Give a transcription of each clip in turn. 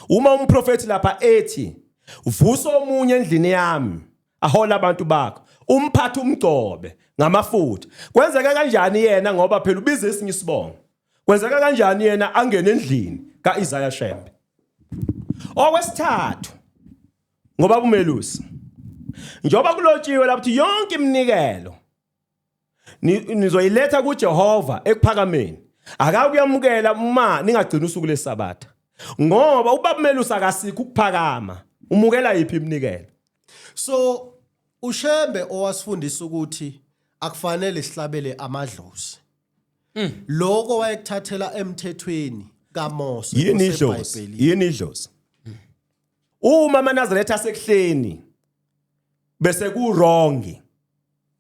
Uma umprofethi lapha ethi vusa omunye endlini yami ahola abantu bakho, umphathe umgcobe ngamafutha. Kwenzeka kanjani yena ngoba phela ubiza esinye isibongo? Kwenzeka kanjani yena angene endlini kaIsaiah Shembe? Okwesithathu ngoba kumelusi njengoba kulotshiwe lapho ukuthi yonke iminikelo nizoyiletha kuJehova ekuphakameni akakuyamukela uma ningagcina usuku leSabatha ngoba ubaba umelusi akasikho ukuphakama umukela yiphi iminikelo. So uShembe owasifundisa ukuthi akufanele sihlabele amadlozi. Lokho wayekuthathela emthethweni kaMose. Yini idlozi? Yini idlozi? Uma amaNazaretha asekuhleni bese ku wrong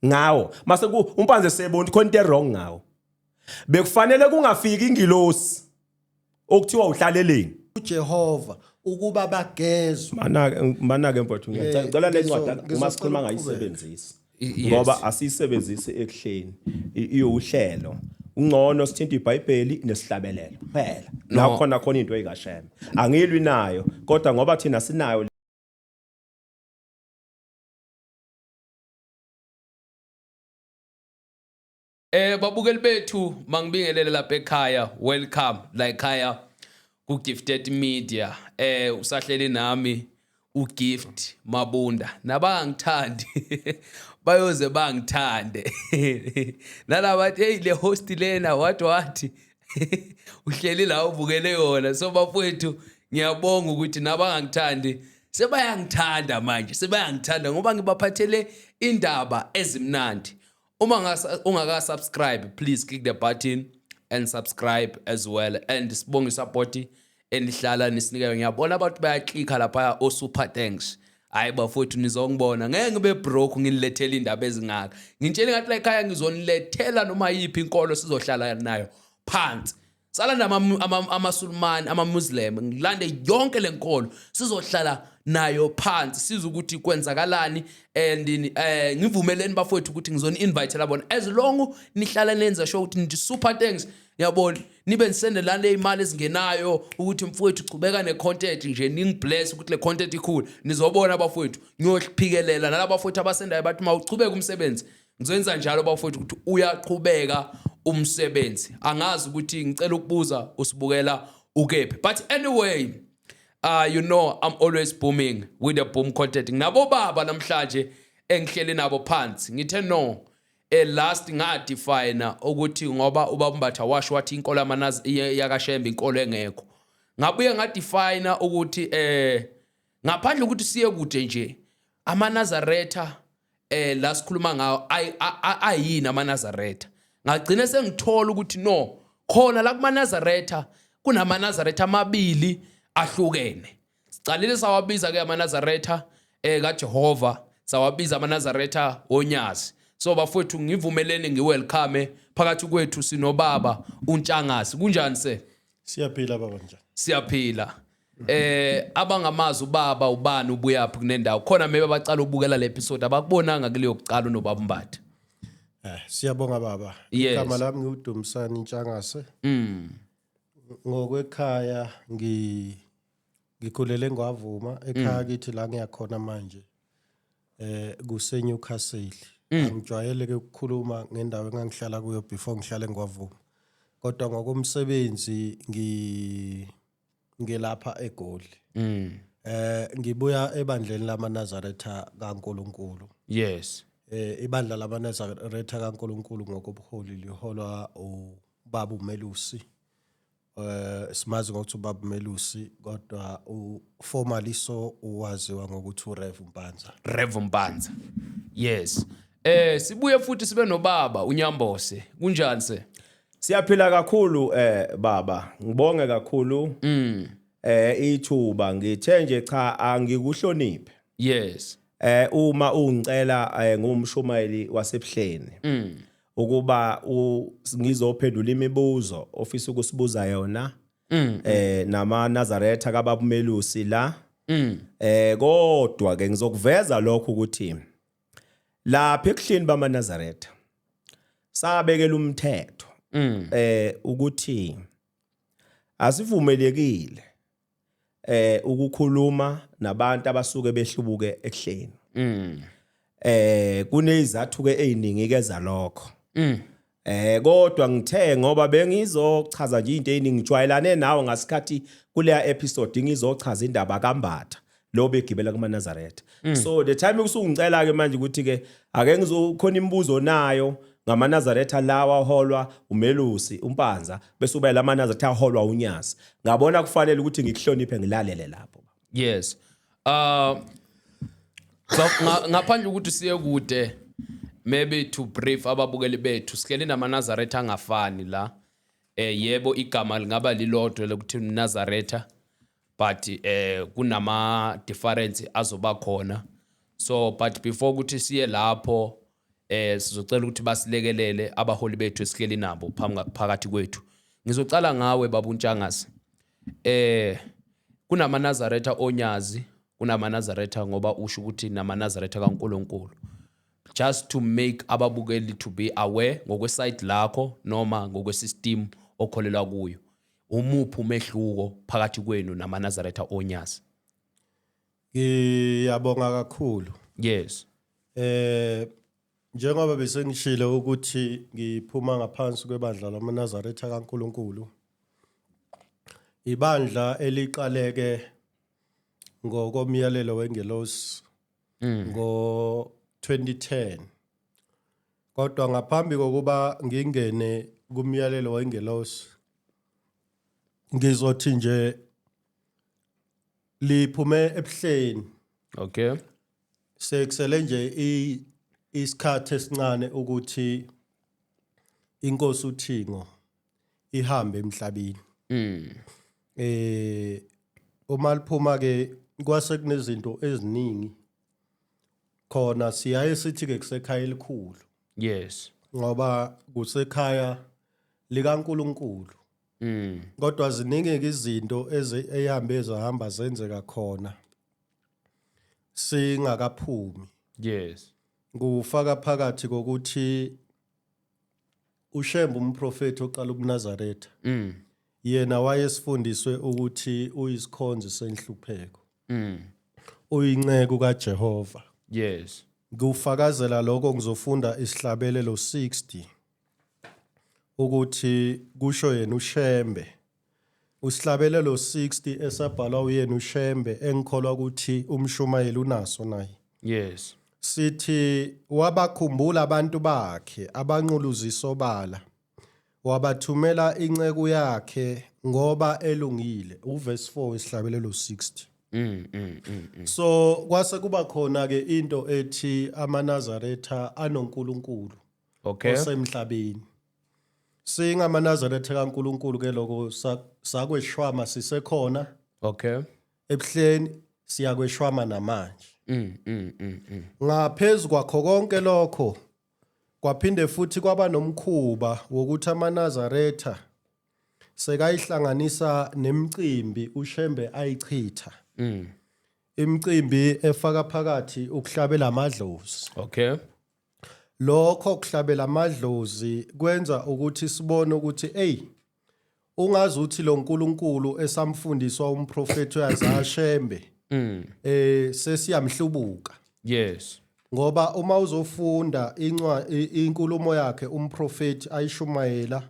ngawo, mase ku umpanze sebona khona into wrong ngawo, bekufanele kungafiki ingilosi okuthiwa uhlaleleni uJehova ukuba bagezwe. Manake manake mfowethu, ngiyacela le ncwadi uma sikhuluma ngayisebenzisi ngoba asiyisebenzisi ekuhleni, iwuhlelo ungcono sithinta iBhayibheli nesihlabelelo kuphela la khona khona into eyikasheme angilwi nayo kodwa ngoba thina sinayo. Babukeli bethu, mangibingelele lapha ekhaya. Welcome la ekhaya ku Gifted Media. Usahleli nami uGift Mabunda. Nabangithandi bayoze bangithande. Nalaba bathi hey, le host lena wathi wathi uhleli la ubukele yona. So bafowethu, ngiyabonga ukuthi nabangangithandi sebayangithanda manje, sebayangithanda ngoba ngibaphathele indaba ezimnandi. Uma ungaka subscribe, please click the button and subscribe as well, and sibonge support enihlala nisinike. Ngiyabona abantu bayaklikha lapha o super thanks. Hayi bafowethu, nizongibona ngeke ngibe broke nginilethele indaba ezingaka. Ngintshele ngathi la ekhaya ngizonilethela noma yiphi inkolo, sizohlala nayo phansi. Salanda amaSulumane, ama-Muslim, ngilande yonke lenkolo, sizohlala nayo phansi siza ukuthi kwenzakalani. And ngivumeleni bafowethu ukuthi ngizoni invite labona as long nihlala nenza sure ukuthi nithi super thanks, ngiyabona nibe nisende lale imali ezingenayo ukuthi mfowethu chubeka ne-content nje, ningibless ukuthi le content ikhule. Nizobona bafowethu, ngiyophikelela nalaba bafowethu abasendayo bathi mawuchubeka umsebenzi. Ngizoyenza njalo bafowethu ukuthi uyaqhubeka umsebenzi. Angazi ukuthi ngicela ukubuza usibukela ukephi, but anyway, you know I'm always booming with the boom content. Nginabo baba namhlanje engihleli nabo phansi. Ngithe no, last ngadefine ukuthi ngoba ubaba Mbatha washo wathi inkolo yamanazi yakaShembe inkolo engekho. Ngabuye ngadefine ukuthi ngaphandle ukuthi siye kude nje, amaNazaretha la sikhuluma ngawo ayini amaNazaretha. Ngagcina sengithola ukuthi no, khona la kumaNazaretha kunamaNazaretha amabili ahlukene. Sicalile sawabiza ke amaNazaretha kaJehova, sawabiza amaNazaretha onyazi. So bafowethu, ngivumeleni ngiwelcome phakathi kwethu sinobaba uNtshangase. Kunjani se? Siyaphila baba, njani? Siyaphila. Abangamazi ubaba ubani, ubuyaphi kunendawo khona, maybe abacala ukubukela le episode abakubonanga kuleyo kuqala unobaba Mbatha. Siyabonga baba. Igama lami ngiuDumsani Ntshangase. Ngokwekhaya ngikhulele ngwavuma ekhaya kithi la ngiyakhona manje. Kuse Newcastle. Angijwayele ke ukukhuluma ngendawo engangihlala kuyo before ngihlale ngwavuma. Kodwa ngokomsebenzi ngilapha eGoli. Ngibuya ebandleni lamaNazaretha kaNkuluNkulu. Ibandla lamaNazaretha kaNkuluNkulu ngokobuholi liholwa ubaba uMelusi. Simazi ngokuthi ubaba uMelusi, kodwa formally so uwaziwa ngokuthi uRev Mpanza. Rev Mpanza. Yes. Sibuye futhi sibe nobaba uNyambose. Kunjani se? Siyaphila kakhulu baba. Ngibonge kakhulu. Ithuba ngithe nje cha, angikuhloniphe. Uma ungicela ngumshumayeli wasebuhleni ukuba ngizophendula imibuzo ofisa ukusibuza yona nama Nazaretha kababumelusi la. Kodwa ke ngizokuveza lokho ukuthi lapha ekuhleni bamaNazaretha sabekela umthetho ukuthi asivumelekile. Ukukhuluma nabantu abasuke behlubuke ekuhleni. Kunezathu ke eziningi ke zalokho. Kodwa ngithe ngoba bengizochaza nje into eziningi, ngijwayelane nawe ngasikhathi kuleya episode ngizochaza indaba kaMbatha lo begibela kumaNazaretha. So the time usungicela ke manje ukuthi ke ake ngizokhona imibuzo nayo ngamaNazaretha lawa aholwa umelusi uMpanza, bese uba lamaNazaretha aholwa uNyazi. Ngabona kufanele ukuthi ngikuhloniphe, ngilalele lapho. Yes. So ngaphandle ukuthi siye kude, maybe to brief ababukeli bethu, sihleli namaNazaretha angafani la. Yebo, igama lingaba lilodwa lokuthi Nazaretha, but kunama difference azoba khona. So but before ukuthi siye lapho, sizocela ukuthi basilekelele abaholi bethu esihleli nabo phambi phakathi kwethu. Ngizocala ngawe, babuNtshangase. KunamaNazaretha onyazi, kunamaNazaretha, ngoba usho ukuthi namaNazaretha kaNkuluNkulu. Just to make ababukeli to be aware ngokweside lakho noma ngokwesystem okholelwa kuyo, umuphi umehluko phakathi kwenu namaNazaretha onyazi? Ngiyabonga kakhulu. Njengoba bese ngishilo ukuthi ngiphuma ngaphansi kwebandla lamaNazaretha kaNkuluNkulu. Ibandla eliqaleke ngokomyalelo wengelosi ngo 2010. Kodwa ngaphambi kokuba ngingene kumyalelo wengelosi, ngizothi nje liphume ebuhleni. Sekusele nje isikhathi esincane ukuthi inkosi uThingo ihambe emhlabeni. Uma liphuma ke kwase kunezinto eziningi khona, siyaye sithi ke kusekhaya elikhulu ngoba kusekhaya likaNkuluNkulu. Kodwa ziningi izinto ezihambe zahamba zenzeka khona singakaphumi. Kufaka phakathi kokuthi uShembe, umprofeti oqala ubuNazaretha, yena wayesifundiswe ukuthi uyisikhonzi senhlupheko, uyinceku kaJehova. Kufakazela lokho ngizofunda isihlabelelo 60 ukuthi kusho yena uShembe. Usihlabelelo 60 esabhalwa uyena uShembe, engikholwa ukuthi umshumayeli unaso naye. Sithi wabakhumbula abantu bakhe abanquluzisa obala, wabathumela inceku yakhe ngoba elungile. Uverse 4, isihlabelelo 60. So kwase kuba khona ke into ethi amaNazaretha anoNkulunkulu osemhlabeni. SingamaNazaretha kaNkulunkulu ke lokho sakweshwama sisekhona ebuhleni, siyakweshwama namanje. Ngaphezulu kwakho konke lokho, kwaphinde futhi kwaba nomkhuba wokuthi amaNazaretha sekayihlanganisa nemicimbi uShembe ayichitha. Imicimbi efaka phakathi ukuhlabela amadlozi. Lokho kuhlabela amadlozi kwenza ukuthi sibone ukuthi, ey, ungazi uthi lo nkulunkulu esamfundiswa umprofeti uyaZashembe sesiyamhlubuka. Ngoba uma uzofunda inkulumo yakhe umprofeti ayishumayela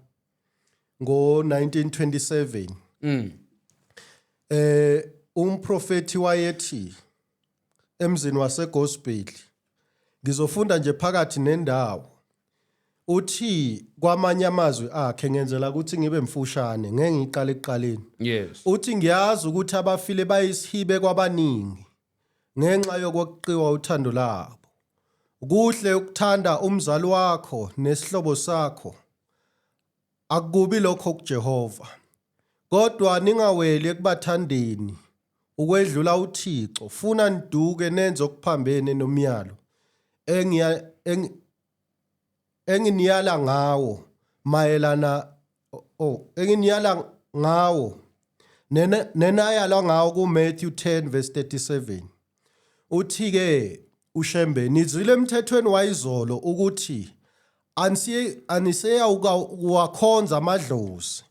ngo-1927, umprofeti wayethi emzini waseGospel, ngizofunda nje phakathi nendawo, uthi kwamanye amazwi akhe, ngenzela ukuthi ngibe mfushane, ngeke ngiqale ekuqaleni. Uthi, "Ngiyazi ukuthi abafile bayisihibe kwabaningi ngenxa yokweqiwa uthando labo. Kuhle ukuthanda umzali wakho nesihlobo sakho, akukubi lokho kuJehova, kodwa ningaweli ekubathandeni ukwedlula uThixo, funa niduke nenze okuphambene nomyalo enginiyala ngawo mayelana, oh, enginiyala ngawo nenayalwa ngawo kuMatthew 10 verse 37." Uthi ke uShembe, "Nizwile emthethweni wayizolo ukuthi anisiye aniseyawuwakhonza amadlozi,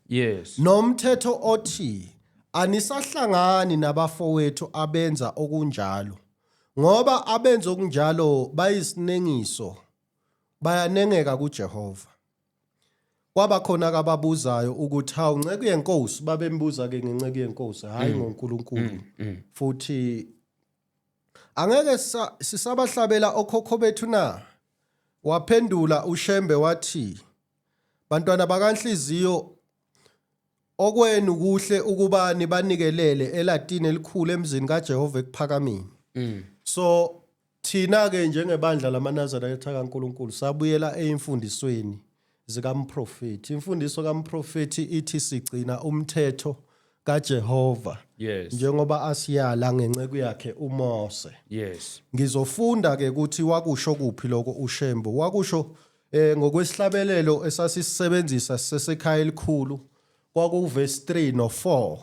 nomthetho othi Anisahlangani nabafowethu abenza okunjalo, ngoba abenza okunjalo bayisinengiso, bayanengeka kuJehova. Kwaba khona kababuzayo ukuthi hawu nceku yenkosi, babembuza ke ngenceku yenkosi, hayi ngoNkulunkulu. Futhi angeke sisabahlabela okhokho bethu na? Waphendula uShembe wathi, bantwana bakanhliziyo okwenu kuhle ukuba nibanikelele elatini elikhulu emzini kaJehova ekuphakameni. So thina ke njengebandla lamaNazaretha kaNkuluNkulu sabuyela eimfundisweni zikamprofethi. Imfundiso kamprofethi ithi sigcina umthetho kaJehova njengoba asiyala ngenceku yakhe uMose. Ngizofunda ke ukuthi wakusho kuphi lokho uShembe. Wakusho ngokwesihlabelelo esasisebenzisa sisesekhaya elikhulu kwakuverse 3 no 4.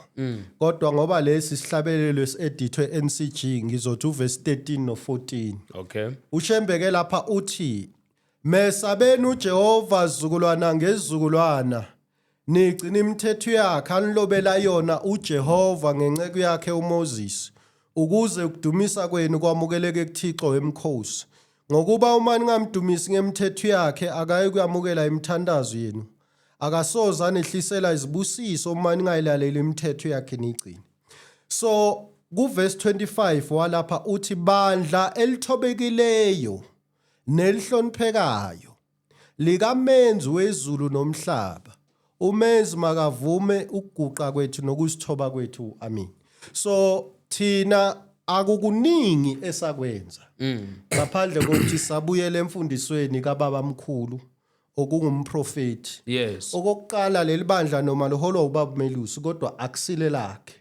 Kodwa ngoba lesi sihlabelelo esiedithwe NCG ngizothi uverse 13 no 14. UShembe ke lapha uthi mesabeni uJehova zukulwana ngezukulwana nigcina imithetho yakhe anilobela yona uJehova ngenceku yakhe uMoses ukuze ukudumisa kwenu kwamukeleke kuThixo wemikhosi, ngokuba uma ningamdumisi ngemithetho yakhe akayi kuyamukela imithandazo yenu, akasoze anehlisela izibusiso uma ningayilaleli imithetho yakhe niyigcine. So kuverse 25 walapha uthi bandla elithobekileyo nelihloniphekayo likamenzi wezulu nomhlaba, umenzi makavume ukuguqa kwethu nokuzithoba kwethu, amen. So thina akukuningi esakwenza ngaphandle kokuthi sabuyele emfundisweni kababa mkhulu okungumprofeti. Okokuqala leli bandla noma liholwa ubaba Melusi kodwa akusile lakhe.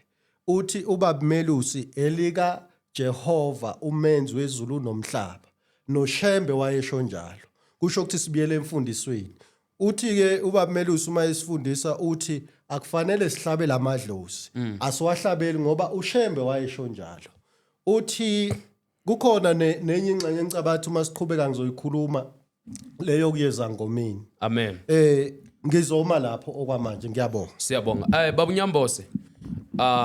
Uthi ubaba Melusi elika Jehova umenzi wezulu nomhlaba. NoShembe wayesho njalo. Kusho ukuthi sibuyele emfundisweni. Uthi ke ubaba Melusi uma esifundisa uthi akufanele sihlabe lamadlozi. Asiwahlabeli ngoba uShembe wayesho njalo. Uthi kukhona nenye ingxenye engicabathi uma siqhubeka ngizoyikhuluma leyo kuyeza ngomini. Amen. Ngizoma lapho okwamanje, ngiyabonga. Siyabonga. Baba uNyambose,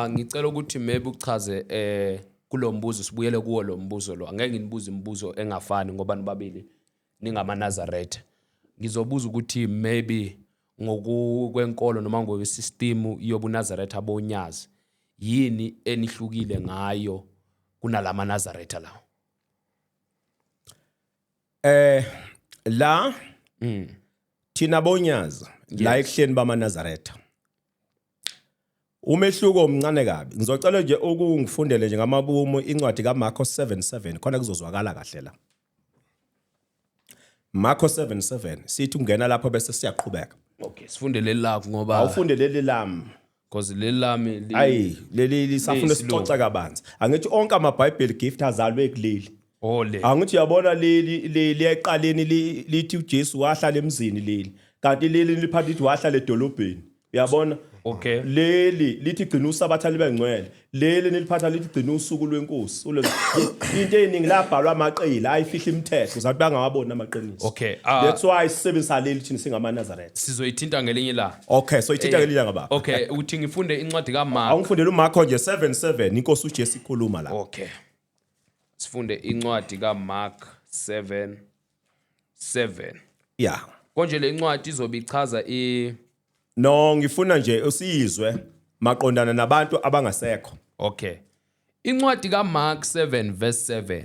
ngicela ukuthi maybe uchaze kulombuzo, sibuyele kuwo lo mbuzo lo. Angeke nginibuze imibuzo engafani ngoba nibabili ningamaNazaretha. Ngizobuza ukuthi maybe ngokwenkolo noma ngokwesystem yobuNazaretha bonyazi yini enihlukile ngayo kunalama Nazaretha lawo? La thina bonyazi la ekuhleni bamaNazaretha umehluko omncane kabi. Ngizocela nje ukungifundele nje ngamabomu incwadi kaMarko 7:7 khona kuzozwakala kahle la. Marko 7:7 sithi ungena lapho bese siyaqhubeka. Okay, sifunde leli lakho ngoba awufunde leli lami. Because leli lami Ayi, leli lisafuna Liyisilungu. sixoxe kabanzi. Angithi onke amaBhayibheli gift azalwe kuleli. Ole. Angithi uyabona leli liyeqaleni lithi uJesu wahlala emzini leli. Kanti leli liphatha lithi wahlala edolobheni. Uyabona? Leli lithi gcina uSabatha libe ngcwele. Leli niliphatha lithi gcina usuku lwenkosi. Into eyiningi labhalwa amaqila ayifihla imithetho zathi bangawaboni amaqiniso. That's why sisebenzisa leli thina singamaNazaretha. Sizoyithinta ngelinye ilanga. Okay, so ithinta ngelinye ilanga baba. Okay, uthi ngifunde incwadi kaMark. Awungifundele uMark nje 7:7 inkosi uJesu ikhuluma la. Okay. Sifunde incwadi kaMark 7:7. Konje le incwadi izobe ichaza i No, ngifuna nje usizwe maqondana nabantu abangasekho. Okay. Incwadi kaMark 7 verse 7.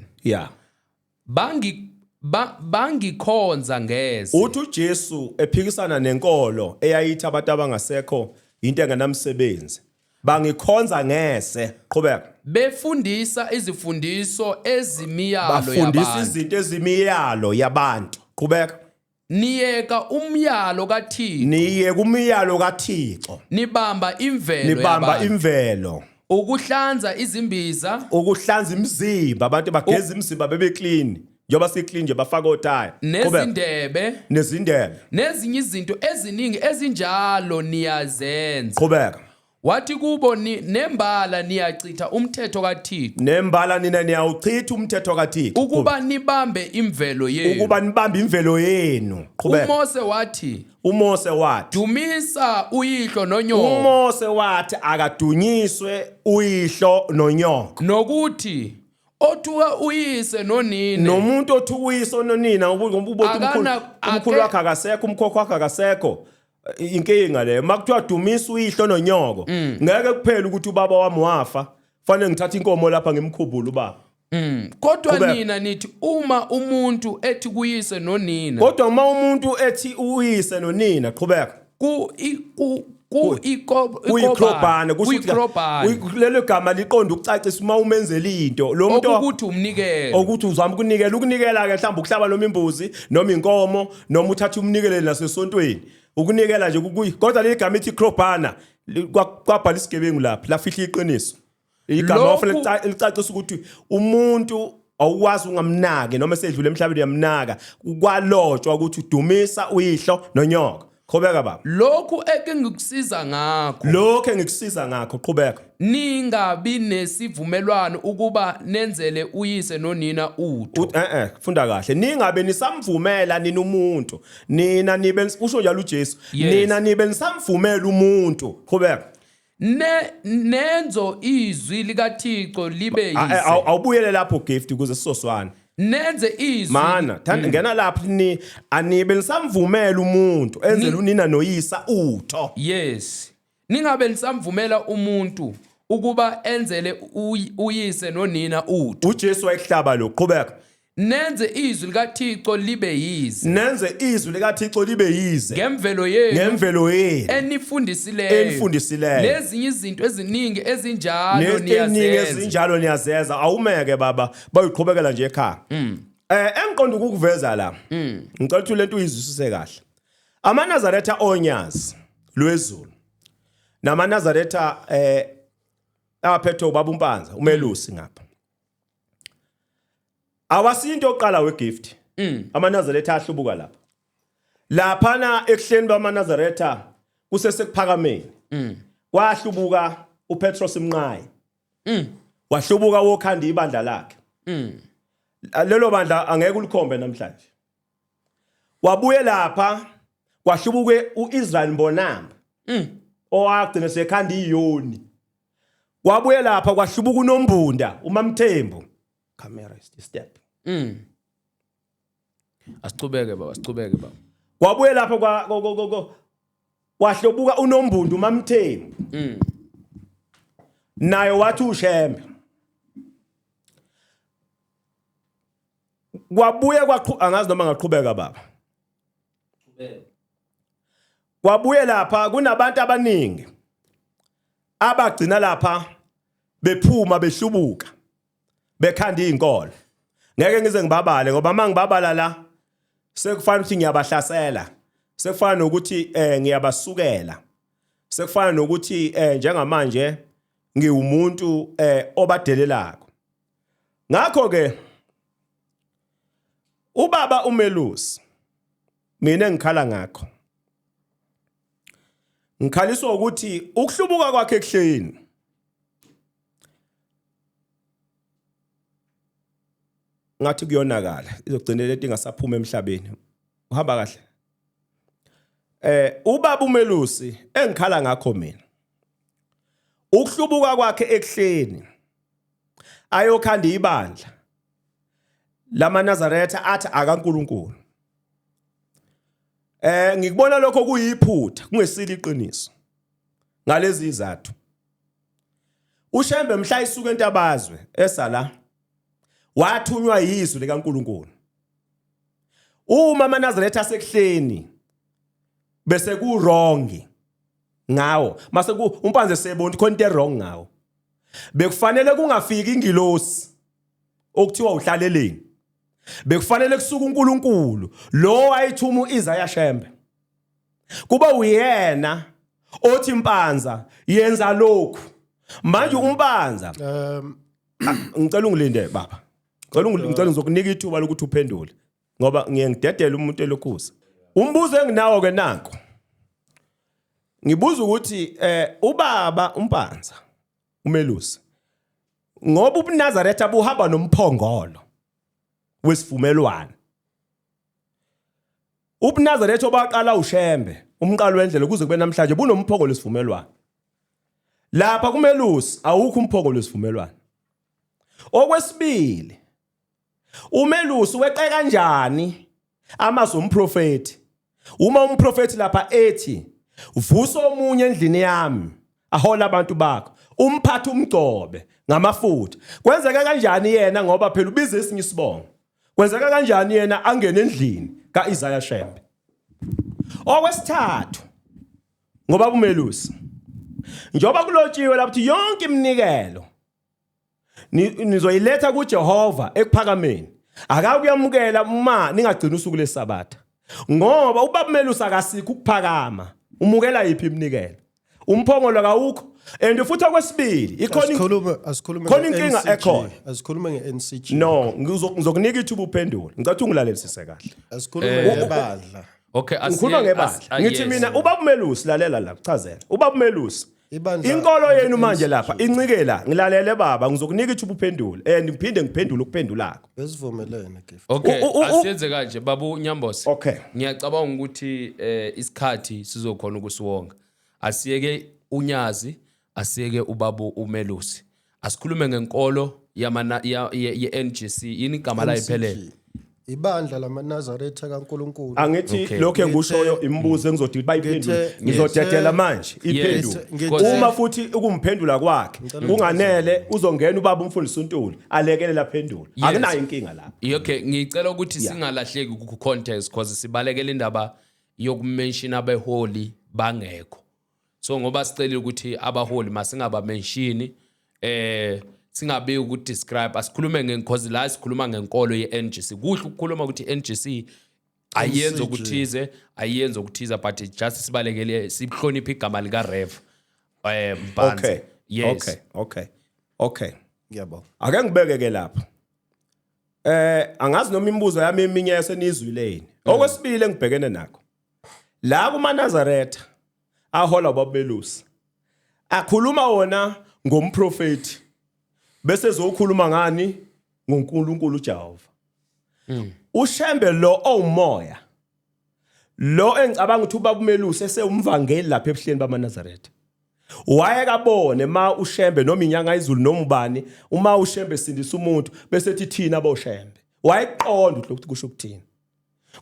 Bangikhonza ngeze. Uthi uJesu ephikisana nenkolo eyayithi abantu abangasekho into engenamsebenzi. Bangikhonza ngeze. Qhubeka. Befundisa izifundiso ezimiyalo Bafundisa yabantu. izinto ezimiyalo yabantu. Qhubeka. Niyeka umyalo kaThixo. Niyeka umyalo kaThixo. Nibamba imvelo Nibamba yabantu. imvelo. Ukuhlanza izimbiza. Ukuhlanza imizimba, abantu bageza imizimba bebe clean. Njengoba si clean nje bafaka otaya. Qhubeka. Nezindebe. Nezindebe. Nezinye izinto eziningi ezinjalo niyazenza. Qhubeka. Wathi kubo ni, nembala niyachitha umthetho kaThixo. Nembala nina niyawuchitha umthetho kaThixo. Ukuba nibambe imvelo yenu. Ukuba nibambe imvelo yenu. Qhubeka. UMose wathi UMose wathi Dumisa uyihlo nonyoko. UMose wathi akadunyiswe uyihlo nonyoko. Nokuthi othuka uyise nonina. Nomuntu othuka uyise nonina ngoba uboti umkhulu wakhe akasekho, umkhokho wakhe akasekho. Inkinga leyo makuthiwa dumisa uyihlo nonyoko mm. ngeke kuphela ukuthi ubaba wami wafa fanele ngithathe inkomo lapha ngimkhubule ubaba mm. Kodwa nina nithi uma umuntu ethi kuyise nonina kodwa uma umuntu ethi uyise nonina qhubeka ku kuyikrobhane kusho lelo gama liqonda ukucacisa uma umenzela into lo muntu ukuthi umnikelo ukuthi uzama ukunikela ukunikela ke mhlawumbe ukuhlaba noma imbuzi noma inkomo noma uthatha umnikele nasesontweni ukunikela nje kukuyi kodwa leli gama ithi krobhana kwabhala isigebengu lapha lafihla iqiniso igama wafanele licacisa ukuthi umuntu awukwazi ungamnaki noma esedlule emhlabeni uyamnaka kwalotshwa ukuthi udumisa uyihlo nonyoko qhubeka baba lokhu ekengikusiza ngakho lokhu engikusiza ngakho qhubeka ningabi nesivumelwano ukuba nenzele uyise nonina utho eh eh funda kahle ningabe nisamvumela nina umuntu nina nibe usho njalo uJesu nina nibe nisamvumela umuntu qhubeka Ne nenzo izwi likaThixo libe eh, yize. Awubuyele lapho gift ukuze sizoswana. Nenze izwi. Mana, thanda mm. ngena lapho ni anibe nisamvumela umuntu enzele unina noyisa utho. Yes. Ningabe nisamvumela umuntu ukuba enzele uyise nonina utho. uJesu wayehlaba lo qhubeka. Nenze izwi likaThixo libe yize. Nenze izwi likaThixo libe yize. Ngemvelo yenu. Ngemvelo yenu. Enifundisileyo. Enifundisileyo. Nezinye izinto eziningi ezinjalo niyazenza. Nezinye ezinjalo niyazenza. Awumeke baba bayoqhubekela nje ekhaya. Mm. Eh engiqonda ukukuveza la. Mm. Ngicela ukuthi lento uyizwisise kahle. AmaNazaretha onyazi lwezulu. NamaNazaretha eh aphethwe ubaba uMpanza, umelusi ngapha. Awasinto yokuqala wegift. Mm. AmaNazaretha ahlubuka lapha. Laphana ekuhleni bamaNazaretha kusesekuphakameni. Mm. Kwahlubuka uPetros Mnqayi. Mm. Wahlubuka wokhanda ibandla lakhe. Mm. Lelo bandla angeke ulikhombe namhlanje. Wabuye lapha kwahlubuke uIsrael Mbonamba. Owagcina sekhanda iyoni. Kwabuye lapha kwahlubuka uNombunda uMamthembu. Camera is the step. Asichubeke baba, asichubeke baba. Kwabuye lapha kwa kwahlobuka uNombunda uMamthembu. Naye wathi uShembe. Kwabuye kwaqhu angazi noma ngaqhubeka baba. Kwabuye lapha kunabantu abaningi abagcina lapha bephuma behlubuka bekhanda izinkolo. Ngeke ngize ngibabale ngoba uma ngibabala la sekufana ukuthi ngiyabahlasela. Sekufana nokuthi eh ngiyabasukela. Sekufana nokuthi eh njengamanje ngiwumuntu eh obadelelako. Ngakho ke ubaba umelusi mina engikhala ngakho ngikhaliswa ukuthi ukuhlubuka kwakhe ekuhleni ngathi kuyonakala izogcina lento ingasaphuma emhlabeni uhamba kahle eh ubaba umelusi engikhala ngakho mina ukuhlubuka kwakhe ekuhleni ayokhanda ibandla lamaNazaretha athi akaNkuluNkulu eh ngikubona lokho kuyiphutha kungesilo iqiniso ngalezi izathu uShembe mhla isuka entabazwe esala wathunywa yizwi likaNkuluNkulu uma amaNazaretha asekuhleni bese ku wrong ngawo mase ku umpanze sebona khona into wrong ngawo bekufanele kungafiki ingilosi okuthiwa uhlaleleni bekufanele kusuka uNkulunkulu lo wayethuma uIsaya Shembe kuba uyena othi impanza yenza lokhu manje umpanza ngicela ungilinde baba ngicela ngicela ngizokunika ithuba lokuthi uphendule ngoba ngiye ngidedele umuntu elokhuza umbuzo enginawo ke nanko Ngibuza ukuthi ubaba uMpanza umelusi, ngoba ubuNazaretha buhamba nomphongolo wesivumelwano, ubuNazaretha obaqala uShembe umqalo wendlela kuze kube namhlanje bunomphongolo wesivumelwano. Lapha kumelusi awukho umphongolo wesivumelwano. Okwesibili, umelusi weqe kanjani amazwi omprofethi uma umprofethi lapha ethi vusa omunye endlini yami ahola abantu bakho, umphathe umgcobe ngamafutha? Kwenzeka kanjani yena, ngoba phela ubiza esinye isibongo, kwenzeka kanjani yena angene endlini kaIsaiah Shembe? Okwesithathu, ngoba kumelusi, njengoba kulotshiwe lapho ukuthi yonke iminikelo nizoyiletha kuJehova ekuphakameni, akakuyamukela uma ningagcina usuku leSabatha, ngoba ubaba umelusi akasikho ukuphakama, umukela yiphi iminikelo? Umphongolo kawukho. And futhi okwesibili, ikhona Asikhulume, asikhulume khona inkinga nge-NCG. ekhona. Asikhulume nge-NCG. No, ngizokunika ithuba uphendule. Ngicela ukuthi ungilalelisise kahle. Asikhulume ngebandla. Okay, Ngikhuluma ngebandla. Ngithi mina ubaba umelusi, lalela la, kuchazela ubaba umelusi. Ibandla Inkolo yenu manje lapha incike la. Ngilalele baba, ngizokunika ithuba uphendule and ngiphinde ngiphendule ukuphendulakho. Besivumelene, Gift. Okay, asiyenze kanje, babu Nyambose. Okay. Ngiyacabanga ukuthi isikhathi sizokhona ukusiwonga. Asiyeke unyazi, asiyeke ubabu umelusi. Asikhulume ngenkolo yamana ye-NGC. Yini igama la iphelele? NCG. Ibandla lamaNazaretha kaNkulunkulu. Angithi lokho engikushoyo, imibuzo engizothi bayiphendule, ngizodedela manje iphendule. Uma futhi ukumphendula kwakhe kunganele, uzongena ubaba umfundisi uNtuli alekelela aphendule. Akunayo inkinga lapho. Okay, ngicela ukuthi singalahleki ku context because sibalekela indaba yokumention abeholi bangekho. So ngoba sicelile ukuthi abaholi masingabamenshini, singabe ukudescribe, asikhulume ngenkosi la, sikhuluma ngenkolo ye-NGC. Kuhle ukukhuluma ukuthi NGC ayenze NCG. okuthize, ayenze okuthize, but just sibalekele, sihloniphe igama lika Rev Mpanza. Yes. Okay. Ngiyabonga. Ake ngibeke ke lapha. Angazi noma imibuzo yami eminye yasenizwile yini. Okwesibili engibhekene nakho, la kumaNazaretha ahola babelusi akhuluma wona ngomprofeti, bese ezokhuluma ngani? NgoNkulunkulu uJehova. UShembe lo owumoya lo engicabanga ukuthi ubaba umelusi esewumvangeli lapha ebuhleni bamaNazaretha, wayekabone ma uShembe noma inyanga izulu noma ubani, uma uShembe sindisa umuntu bese ethi thina boShembe, wayeqonda ukuthi kusho ukuthini.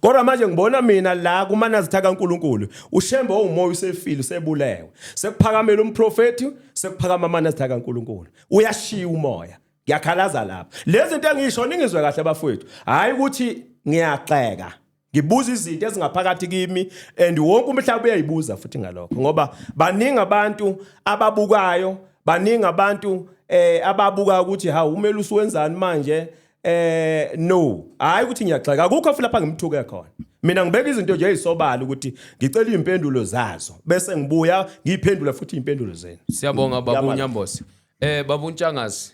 Kodwa manje ngibona mina la kumaNazaretha kaNkulunkulu, uShembe owumoya usefile, usebulewe, sekuphakamela umprofeti, sekuphakama amaNazaretha kaNkulunkulu, uyashiya umoya. Ngiyakhalaza lapha. Lezi zinto engisho, ningizwe kahle bafowethu, hayi ukuthi ngiyaxeka, ngibuza izinto ezingaphakathi kimi and wonke umhlaba uyayibuza futhi ngalokho, ngoba baningi abantu ababukayo, baningi abantu ababuka ukuthi hawu, umelusi wenzani manje. No, hayi ukuthi ngiyaxeka, akukho futhi lapha ngimthuke khona. Mina ngibeka izinto nje ezisobala ukuthi ngicela izimpendulo zazo, bese ngibuya ngiyiphendula futhi izimpendulo zenu. Siyabonga babu Ngiyabala. Nyambose. Babu Ntshangase,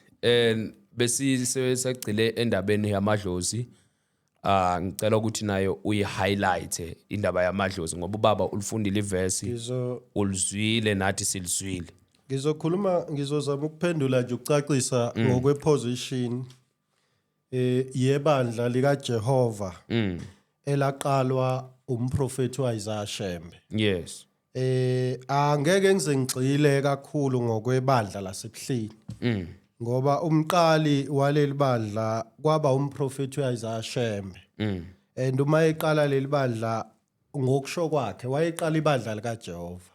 besi segcile endabeni yamadlozi. Ah, ngicela ukuthi nayo uyi-highlight indaba yamadlozi, ngoba ubaba ulifundile ivesi, ulizwile, nathi silizwile. Ngizokhuluma, ngizozama ukuphendula nje, ukucacisa ngokweposition yebandla lika Jehova elaqalwa umprofeti uIsaiah Shembe. Angeke ngize ngigxile kakhulu ngokwebandla lasebuhleni, ngoba umqali waleli bandla kwaba umprofeti uIsaiah Shembe. And uma eqala leli bandla, ngokusho kwakhe wayeqala ibandla likaJehova.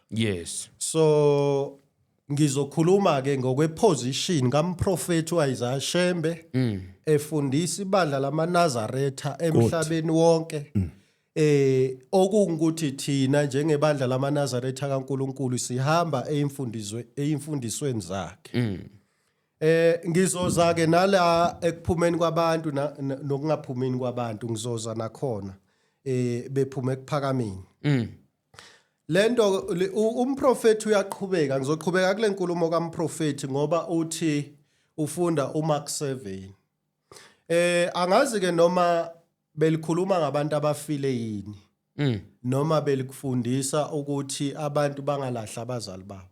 So ngizokhuluma ke ngokweposition kamprofeti uIsaiah Shembe efundisa ibandla lamaNazaretha emhlabeni wonke. Okungukuthi thina njengebandla lamaNazaretha kaNkuluNkulu sihamba eyimfundisweni zakhe. Ngizoza ke nala ekuphumeni kwabantu nokungaphumini kwabantu, ngizoza nakhona bephume ekuphakameni. Lento umprofeti uyaqhubeka, ngizoqhubeka kule nkulumo kamprofeti ngoba uthi ufunda uMark 7. Angazi ke noma belikhuluma ngabantu abafile yini. Noma belikufundisa ukuthi abantu bangalahla abazali babo.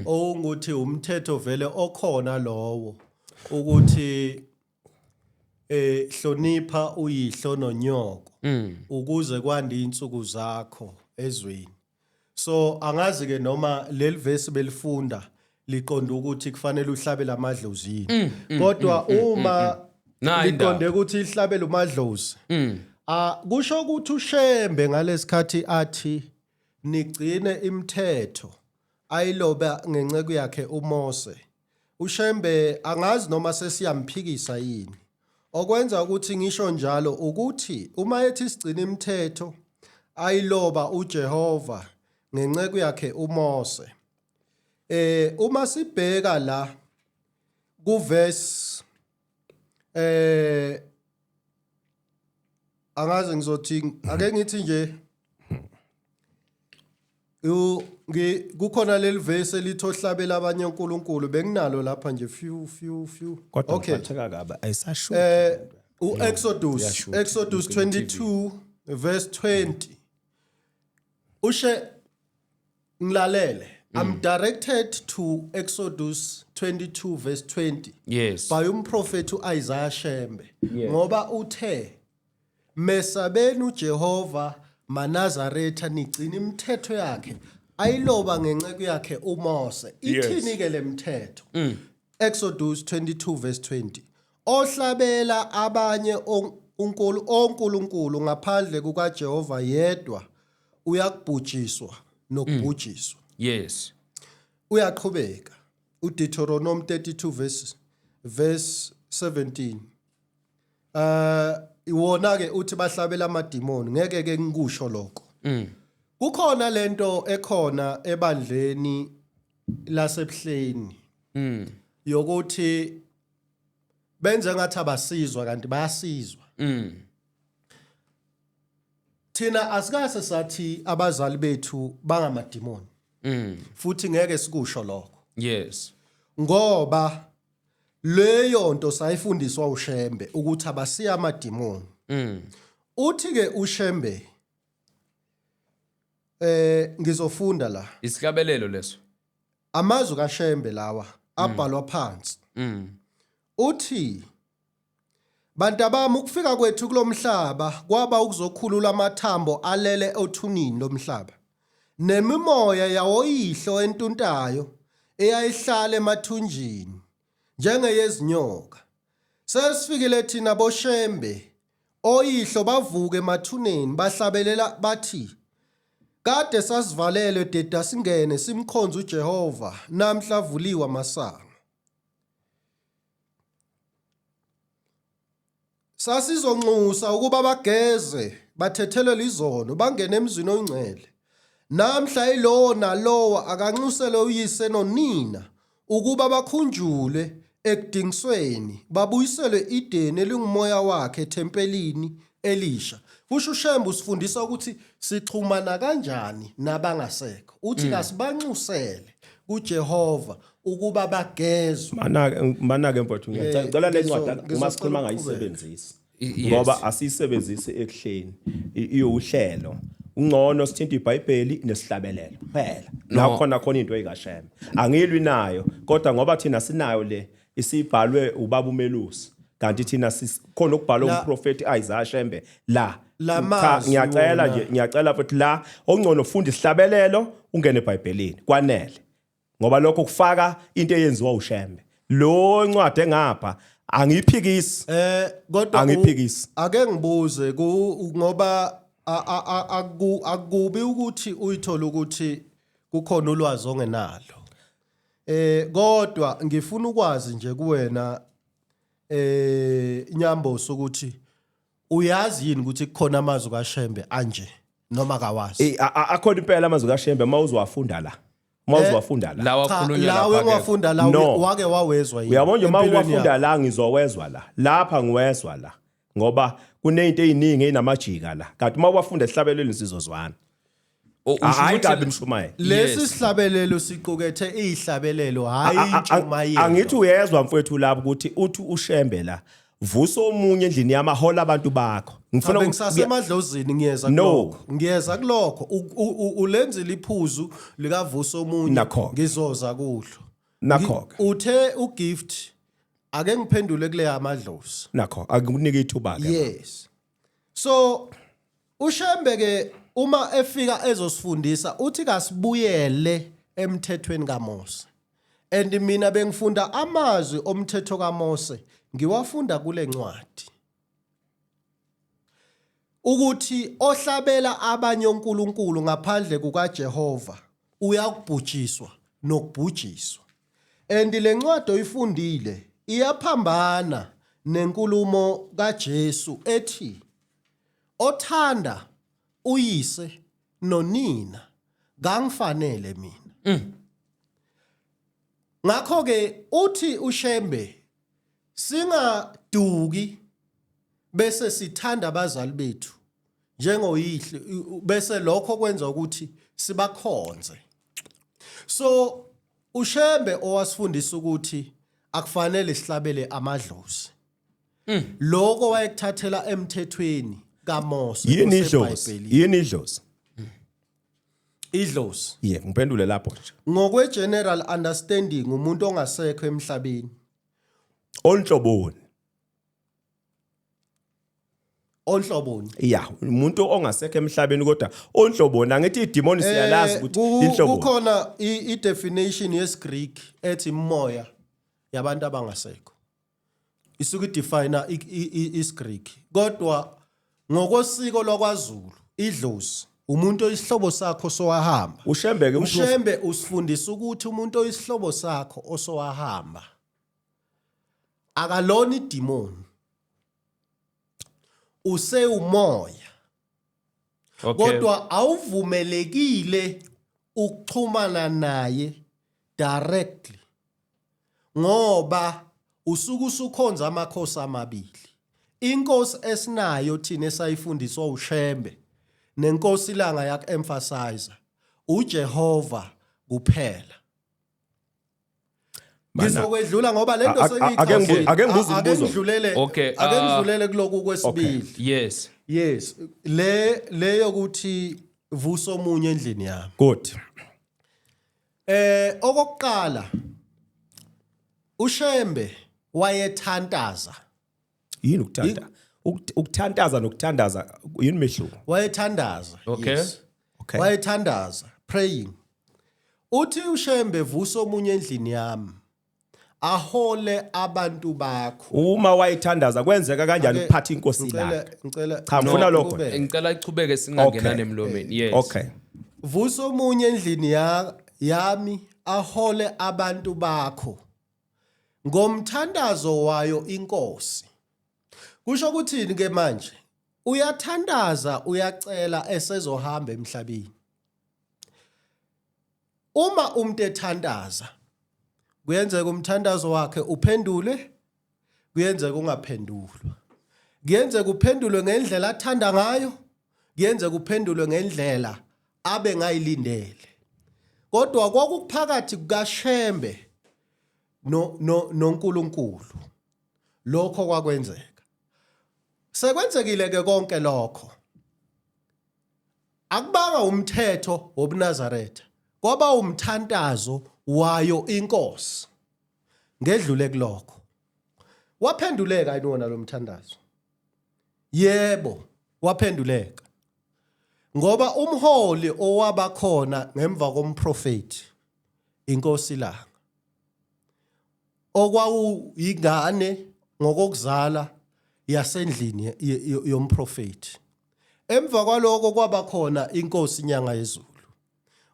Okungukuthi umthetho vele okhona lowo ukuthi hlonipha uyihlo nonyoko ukuze kwande insuku zakho ezweni. So angazi ke noma leli verse belifunda liqonda ukuthi kufanele uhlabele amadlozi yini. Kodwa uma Nayi indaba. liqonde ukuthi ihlabele umadlozi. Ah, kusho ukuthi uShembe ngalesikhathi athi nigcine imithetho ayiloba ngenceku yakhe uMose. UShembe angazi noma sesiyamphikisa yini. Okwenza ukuthi ngisho njalo ukuthi uma ethi sigcine imithetho ayiloba uJehova ngenceku yakhe uMose. Uma sibheka la ku verse angaze ngizothi ake ngithi nje kukhona leli verse elithi ohlabela abanye onkulunkulu, benginalo lapha nje, few few few. Kodwa Okay. ngiphatheka kabi, ayisashuthi. uExodus Iyashuthi. Exodus 22 verse 20 ushe ngilalele, I'm directed to Exodus 22 verse 20 by umprofeti uIsaiah Shembe, ngoba uthe mesabeni uJehova maNazaretha, nigcina imithetho yakhe ayiloba ngenceku yakhe uMose. Ithini ke lemithetho? Exodus 22 verse 20: ohlabela abanye onkulunkulu ngaphandle kukaJehova yedwa uyakubhujiswa nokubhujiswa. Uyaqhubeka uDeuteronomy 32 verse 17. Iwona ke uthi bahlabela amadimoni, ngeke ke ngikusho lokho. Kukhona lento ekhona ebandleni lasebuhleni yokuthi benze ngathi abasizwa kanti bayasizwa. Thina asikase sathi abazali bethu bangamadimoni. Futhi ngeke sikusho lokho. Ngoba leyo nto sayifundiswa uShembe ukuthi abasiya amadimoni. Uthi ke uShembe, ngizofunda la. Isihlabelelo leso. Amazwi kaShembe lawa abhalwa phansi. Uthi, bantabami, ukufika kwethu kulomhlaba kwaba ukuzokhulula amathambo alele othunini lomhlaba nemimoya yawoyihlo entuntayo eyayihlala emathunjini njengeyezinyoka. Sesifikile thina boShembe, oyihlo bavuke emathuneni bahlabelela bathi, kade sasivalelwe deda singene simkhonze uJehova, namhla vuliwe amasango. Sasizonxusa ukuba bageze bathethelelwe izono bangene emzini oyingcwele. Namhla ilowo nalowo akanxusele uyise nonina ukuba bakhunjulwe ekudingisweni babuyiselwe ideni elingumoya wakhe ethempelini elisha. Kusho uShembe usifundisa ukuthi sixhumana kanjani nabangasekho. Uthi kasibanxusele kuJehova ukuba bagezwe. Manake, manake mfowethu, ngiyacela le ncwadi uma sikhuluma Ngizocela ngayisebenzisi. Yes. Ngoba asiyisebenzisi ekuhleni. Iwuhlelo. Ungcono sithinta iBhayibheli nesihlabelelo kuphela. La No. khona khona into eyikashembe. Angilwi nayo kodwa ngoba thina sinayo le isibhalwe ubaba uMelusi. Kanti thina khona okubhalwe umprofeti Isaiah Shembe la. La Cha, mazwi ngiyacela wona. nje, ngiyacela futhi la ongcono ufunda isihlabelelo ungene eBhayibhelini kwanele. Ngoba lokho kufaka into eyenziwa uShembe. Lo ncwadi engapha angiyiphikisi. Kodwa Angiphikisi. Ake ngibuze ku ngoba akubi ukuthi uyithola ukuthi kukhona ulwazi ongenalo. Kodwa ngifuna ukwazi nje kuwena Nyambosi ukuthi uyazi yini ukuthi kukhona amazwi kaShembe anje noma kawazi? Akhona impela amazwi kaShembe uma uzowafunda la. Uma uzowafunda la. Lawa Cha, akhulunywa lawe lapha ke. engiwafunda la No. wake wawezwa yini? Uyabona nje uma empilweni uwafunda yakho? la ngizowezwa la. Lapha ngiwezwa la. Ngoba kuneyinto eziningi ezinamajika la. Kanti uma uwafunda esihlabelweni sizozwana. Usho Hayi ukuthi- kabi mshumayeli. Lesi Yes. sihlabelelo siqukethe izihlabelelo, hayi intshumayelo. Angithi uyezwa mfowethu lapho ukuthi uthi uShembe la. Vusa omunye endlini yami ahola abantu bakho. Ngifuna ngisasemadlozini ngiyeza kulokho. Ngiyeza kulokho. Ulenzile iphuzu likavusa omunye ngizoza kulo. Nakho. Uthe uGift ake ngiphendule kule yamadlozi. Nakho akunike ithuba ke. Yes. So uShembe ke uma efika ezosifundisa uthi kasibuyele emthethweni kaMose. And mina bengifunda amazwi omthetho kaMose ngiwafunda kule ncwadi. Ukuthi ohlabela abanye onkulunkulu ngaphandle kukaJehova uyakubhujiswa nokubhujiswa. And le ncwadi oyifundile iyaphambana nenkulumo kaJesu ethi othanda uyise nonina kangifanele mina. Ngakho ke uthi uShembe singaduki bese sithanda abazali bethu njengoyihle bese lokho kwenza ukuthi sibakhonze. So uShembe owasifundisa ukuthi akufanele sihlabele amadlozi. Lokho wayekuthathela emthethweni kaMose Yini idlozi? oseBhayibhelini. Yini idlozi? Idlozi. Yebo, ngiphendule lapho nje. Ngokwe general understanding umuntu ongasekho emhlabeni. Onhloboni. Onhloboni. Ya, umuntu ongasekho emhlabeni kodwa onhloboni angithi idemoni siyalazi ukuthi inhloboni. Kukhona i definition yesiGreek ethi moya yabantu abangasekho. Isuke idefine isiGreek. Kodwa ngokosiko lwakwaZulu idlozi umuntu oyisihlobo sakho sowahamba. uShembe ke uShembe usifundisa ukuthi umuntu oyisihlobo sakho osowahamba akalona idemoni. Usewumoya. Kodwa awuvumelekile ukuxhumana naye directly ngoba usuke usukhonza amakhosi amabili. Inkosi esinayo thina esayifundiswa uShembe nenkosi ilanga yak emphasize uJehova kuphela. Ngizokwedlula ngoba lento sengiyichazile. Ake ngibuze umbuzo. Ake ngidlulele. Ake ngidlulele kuloku kwesibili. Yes. Yes. Le le yokuthi vusa omunye endlini yami. Good. Okokuqala uShembe wayethantaza. Yini ukuthanda? Ukuthantaza nokuthandaza yini mehluko? Wayethandaza. Okay. Yes. Okay. Wayethandaza, praying. Uthi uShembe vusa omunye endlini yami. Ahole abantu bakho. Uma wayethandaza kwenzeka kanjani ukuphatha inkosi la? Ngicela Cha ngifuna lokho. Ngicela ichubeke singangena nemlomeni. Yes. Okay. Vusa omunye endlini ya yami ahole abantu bakho. Ngomthandazo wayo inkosi. Kusho ukuthini ke manje? Uyathandaza uyacela esezohamba emhlabeni. Uma umuntu ethandaza kuyenzeka umthandazo wakhe uphendule kuyenzeka ungaphendulwa. Kuyenzeka uphendulwe ngendlela athanda ngayo, kuyenzeka uphendulwe ngendlela abe ngayilindele. Kodwa kwakuphakathi kukaShembe no no noNkulunkulu. Lokho kwakwenzeka. Sekwenzekile ke konke lokho. Akubanga umthetho wobuNazaretha, kwaba umthantazo wayo inkosi. Ngedlule kulokho. Waphenduleka yini wona lo mthandazo? Yebo, waphenduleka. Ngoba umholi owaba khona ngemva komprofeti inkosi Langa okwawuyingane ngokokuzala yasendlini yomprofeti. Emva kwaloko kwaba khona inkosi inyanga yezulu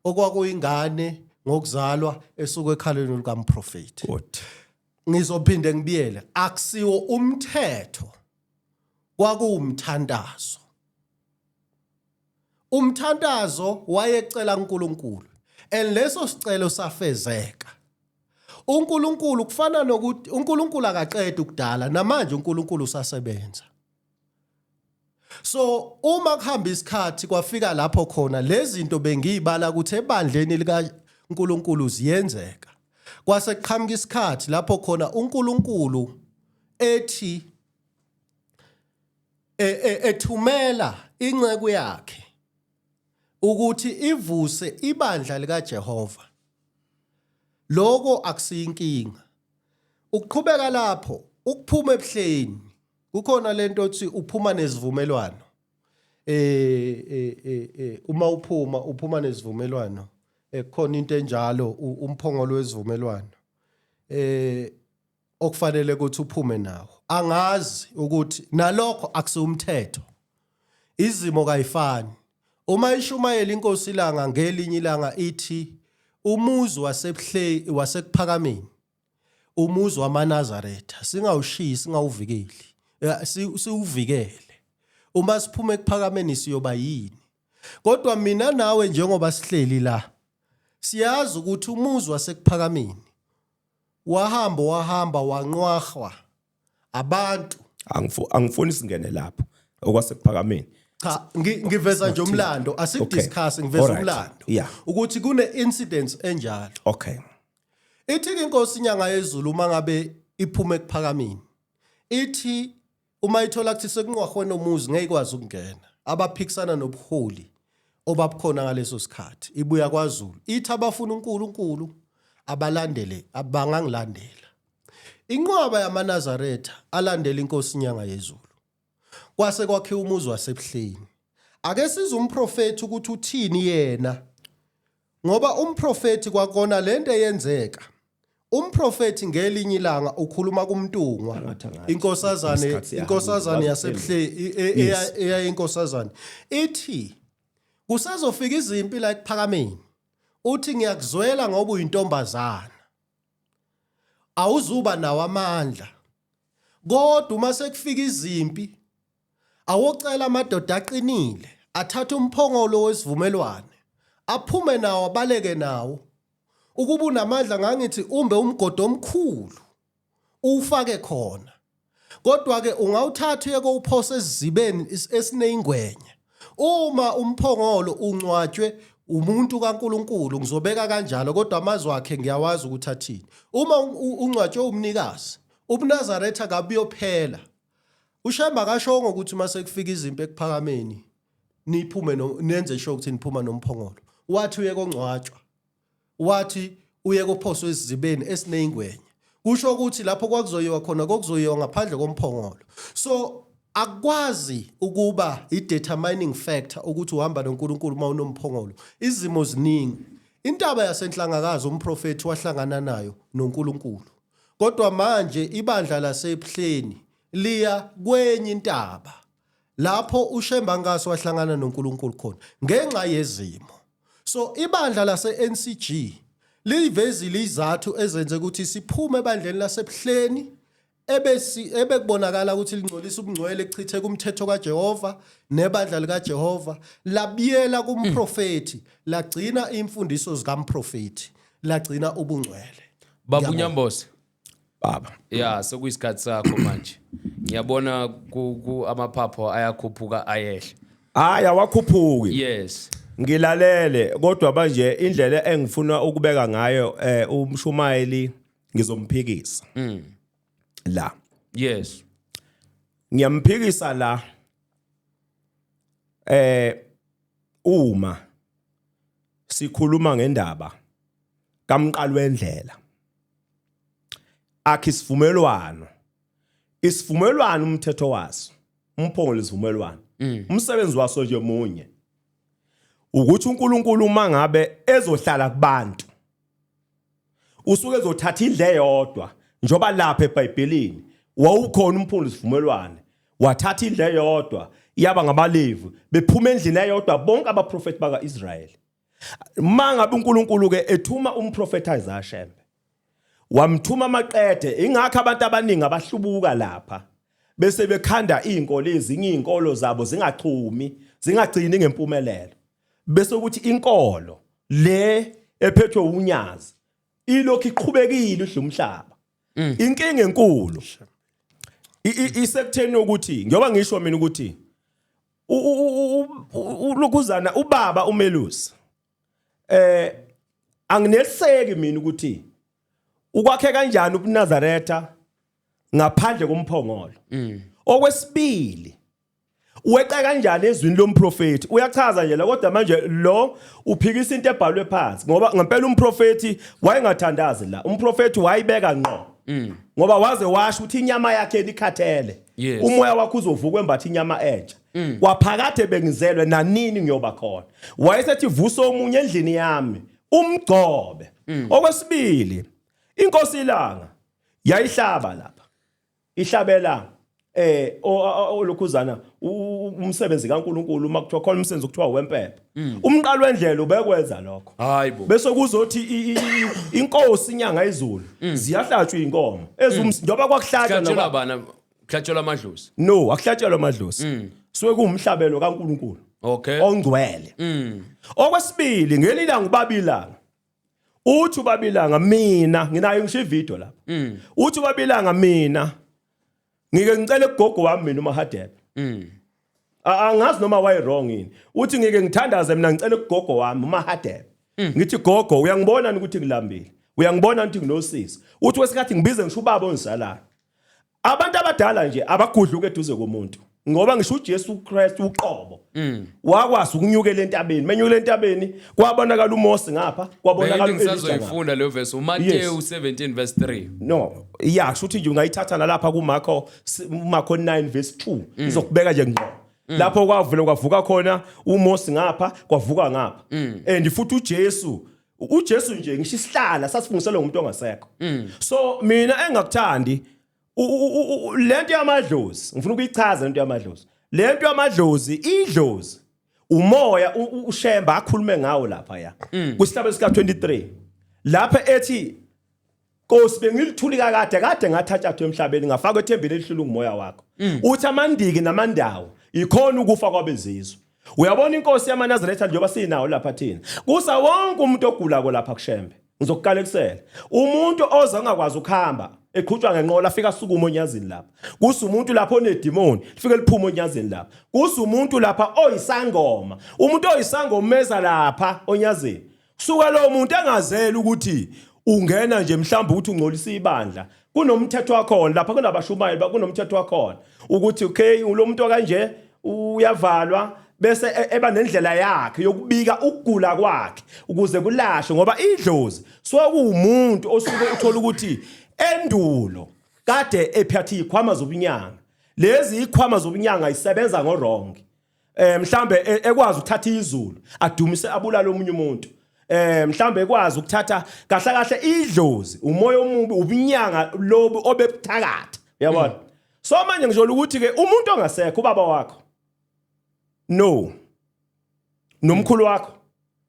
okwakuyingane ngokuzalwa esuka ekhaleni lukamprofeti. Good. Ngizophinde ngibiyele akusiwo umthetho kwakuwumthandazo. Umthandazo wayecela uNkulunkulu and leso sicelo safezeka. uNkulunkulu kufana nokuthi uNkulunkulu akaqedi ukudala namanje uNkulunkulu usasebenza. So uma kuhamba isikhathi kwafika lapho khona lezi zinto bengiyibala ukuthi ebandleni likaNkulunkulu ziyenzeka. Kwase kuqhamuka isikhathi lapho khona uNkulunkulu ethi Ethumela inceku yakhe ukuthi ivuse ibandla likaJehova, lokho akusiyinkinga. Ukuqhubeka lapho, ukuphuma ebuhleni, kukhona lento othi uphuma nesivumelwano. Uma uphuma nesivumelwano, kukhona into enjalo, umphongolo wesivumelwano okufanele ukuthi uphume nawo. Angazi ukuthi nalokho akusiwumthetho, izimo kayifani. Uma ishumayela inkosi ilanga ngelinye ilanga ithi umuzi wasebuhle wasekuphakameni, umuzi wamaNazaretha, singawushiyi, singawuvikeli, siwuvikele. Uma siphuma ekuphakameni siyoba yini? Kodwa mina nawe njengoba sihleli la, siyazi ukuthi umuzi wasekuphakameni wahamba wahamba wanqwahwa abantu. Angifuni singene lapho okwasekuphakameni. Cha, ngiveza nje umlando, asikudiscuss, ngiveza umlando ukuthi kune incidents enjalo. Ithi ke inkosi inyanga yezulu uma ngabe iphuma ekuphakameni, ithi uma ithola ukuthi sekunqwahwe nomuzi ngeke ikwazi ukungena, abaphikisana nobuholi obabukhona ngaleso sikhathi, ibuya kwaZulu, ithi abafuna uNkulunkulu abalandele, abangangilandela. Inqwaba yamaNazaretha alandela inkosi inyanga yezulu, kwase kwakhiwa umuzi wasebuhleni. Ake size umprofethi ukuthi uthini yena, ngoba umprofethi kwakona lento eyenzeka. Umprofethi ngelinye ilanga ukhuluma kuMntungwa, Angathi angathi. inkosazane, Isikhathi siyahamba, inkosazane wazi yasebuhle, eyayinkosazane, ithi kusazofika izimpi la ekuphakameni. Uthi ngiyakuzwela ngoba uyintombazana, awuzuba nawo amandla, kodwa uma sekufika izimpi awocela amadoda aqinile athathe umphongolo wesivumelwane aphume nawo abaleke nawo. Ukuba unamandla ngangithi umbe umgodi omkhulu uwufake khona, kodwa ke ungawuthatha uye kowuphosa esizibeni esineyingwenya. Uma umphongolo ungcwatshwe umuntu kaNkuluNkulu, ngizobeka kanjalo, kodwa amazwi akhe ngiyawazi ukuthi athini. Uma ungcwatshwe umnikazi, ubuNazaretha kabuyophela. UShembe akashongo ukuthi uma sekufika izimpi ekuphakameni niphume nenze sure ukuthi niphuma nomphongolo. Wathi uye kongcwatshwa, wathi uye kophoswa esizibeni esineyingwenya. Kusho ukuthi lapho kwakuzoyiwa khona kokuzoyiwa ngaphandle komphongolo. So akwazi ukuba i-determining factor ukuthi uhamba noNkulunkulu uma unomphongolo. Izimo ziningi. Intaba yasenhlangakazi umprofethi wahlangana nayo noNkulunkulu. Kodwa manje ibandla lasebuhleni liya kwenye intaba lapho uShemba Nkasi wahlangana noNkulunkulu khona ngenxa yezimo. So ibandla lase NCG liyivezile izathu ezenze ukuthi siphume ebandleni lasebuhleni ebesi ebekubonakala ukuthi lingcolisa ubungcwele, kuchitheka umthetho kaJehova nebandla likaJehova, labiyela kumprofethi, lagcina imfundiso zikamprofethi, lagcina ubungcwele. Baba uNyambose. Baba. Ya, sekuyisikhathi sakho manje. Ngiyabona ku amaphapho ayakhuphuka ayehla. Hayi, awakhuphuki. Ngilalele, kodwa manje indlela engifuna ukubeka ngayo, umshumayeli ngizomphikisa la. Ngiyamphikisa la. Uma sikhuluma ngendaba kamqalo wendlela, akhi isivumelwano, isivumelwano umthetho waso, umphongolo isivumelwano, umsebenzi waso nje munye, ukuthi uNkulunkulu uma ngabe ezohlala kubantu usuke ezothatha indle eyodwa, njoba lapha eBhayibhelini wawukhona umphongolo isivumelwano, wathatha indle eyodwa yaba ngabaLevi bephuma endlini eyodwa bonke abaprofeti bakaIsrael. Mangabe uNkulunkulu ke ethuma umprofeti Isaiah Shembe, wamthuma amaqede, ingakho abantu abaningi abahlubuka lapha bese bekhanda izinkolo, ezinye izinkolo zabo zingachumi, zingagcini ngempumelelo, bese ukuthi inkolo le ephethwe unyazi ilokhu iqhubekile idla umhlaba. Inkinga enkulu isekutheni ukuthi njengoba ngisho mina ukuthi ulokuzana ubaba umelusi, angineliseki mina ukuthi ukwakhe kanjani ubuNazaretha ngaphandle komphongolo. Okwesibili, Weqa kanjani ezwini lomprofethi? Uyachaza nje la, kodwa manje lo uphikisa into ebhalwe phansi, ngoba ngempela umprofethi wayengathandazi la. Umprofethi wayibeka ngqo. Ngoba waze washo ukuthi inyama yakhe ikhathele. Umoya wakho uzovuka embatha inyama entsha. Kwaphakade bengizelwe, nanini ngiyoba khona. Wayesethi vusa omunye endlini yami, umgcobe. Okwesibili, inkosi ilanga yayihlaba lapha. Ihlabela olokhuzana umsebenzi kaNkuluNkulu, uma kuthiwa khona umsebenzi okuthiwa wempepha. Umqalo wendlela ubekwenza lokho. Hayibo. Bese kuzothi inkosi inyanga izulu ziyahlatshwa inkomo njengoba kwakuhlatshwa. Kuhlatshelwa bana? Kuhlatshelwa amadlozi? No, akuhlatshelwa amadlozi. Suke kuwumhlabelo kaNkuluNkulu ongcwele. Okwesibili, ngelilanga ubabilanga uthi ubabilanga, mina nginayo ngisho ivideo lapha. Uthi ubabilanga, mina ngike ngicela kugogo wami mina uMahadebe. Angazi noma waye wrong yini. Uthi ngike ngithandaze mina, ngicela kugogo wami uMahadebe. Ngithi, "Gogo, uyangibona ukuthi ngilambile, uyangibona ukuthi nginosisi." Uthi wesikhathi ngibize ngisho ubaba ongizalayo. Abantu abadala nje abagudluka eduze komuntu, ngoba ngisho uJesu Christ uqobo wakwazi ukunyukela entabeni. Menyukela entabeni, kwabonakala uMose ngapha, kwabonakala Bengike uElijah ngapha. Ngisazoyifunda leyo verse, uMateyu 17 verse 3. No, ya, kusho ukuthi nje ungayithatha nalapha kuMarko, Marko 9 verse 2, izokubeka nje ngqo lapho kwavele kwavuka khona uMose ngapha, kwavuka ngapha. And futhi uJesu nje, ngisho isihlala sasifungiselwe ngumuntu ongasekho. So mina engakuthandi lento yamadlozi, ngifuna ukuyichaza lento yamadlozi. Lento yamadlozi, idlozi umoya uShemba akhulume ngawo lapha ya kwisihlabelo sika 23, lapha ethi, "Nkosi, bengilithuli kakade kade, ngathatshathwa emhlabeni, ngafakwa ethembeni elihlula ngumoya wakho." Uthi amandiki namandawo ikhona ukufa kwabezizwe. Uyabona, inkosi yamaNazaretha, njengoba sinawo lapha thina, kusa wonke umuntu ogulako lapha kuShembe, ngizokuqalekisela umuntu oza ongakwazi ukuhamba, eqhutshwa ngenqola, afika asukuma onyazini lapha. Kusa umuntu lapho onedimoni, lifike liphuma onyazini lapha. Kusa umuntu lapha oyisangoma, umuntu oyisangoma eza lapha onyazini, kusuka lo muntu engazeli ukuthi ungena nje mhlawumbe ukuthi ungcolisa ibandla. Kunomthetho wakhona lapha, kunabashumayeli, kunomthetho wakhona ukuthi okay, lo muntu kanje uyavalwa, bese eba nendlela yakhe yokubika ukugula kwakhe ukuze kulashwe, ngoba idlozi suke kuwumuntu osuke uthola ukuthi endulo kade ephathe ikhwama zobunyanga. Lezi ikhwama zobunyanga isebenza ngo wrong, mhlambe ekwazi ukuthatha izulu adumise abulale omunye umuntu, mhlambe ekwazi ukuthatha. Kahle kahle idlozi umoya omubi, ubunyanga lobu obebuthakatha, uyabona? So manje ngisho ukuthi ke umuntu ongasekho, ubaba wakho, no nomkhulu wakho,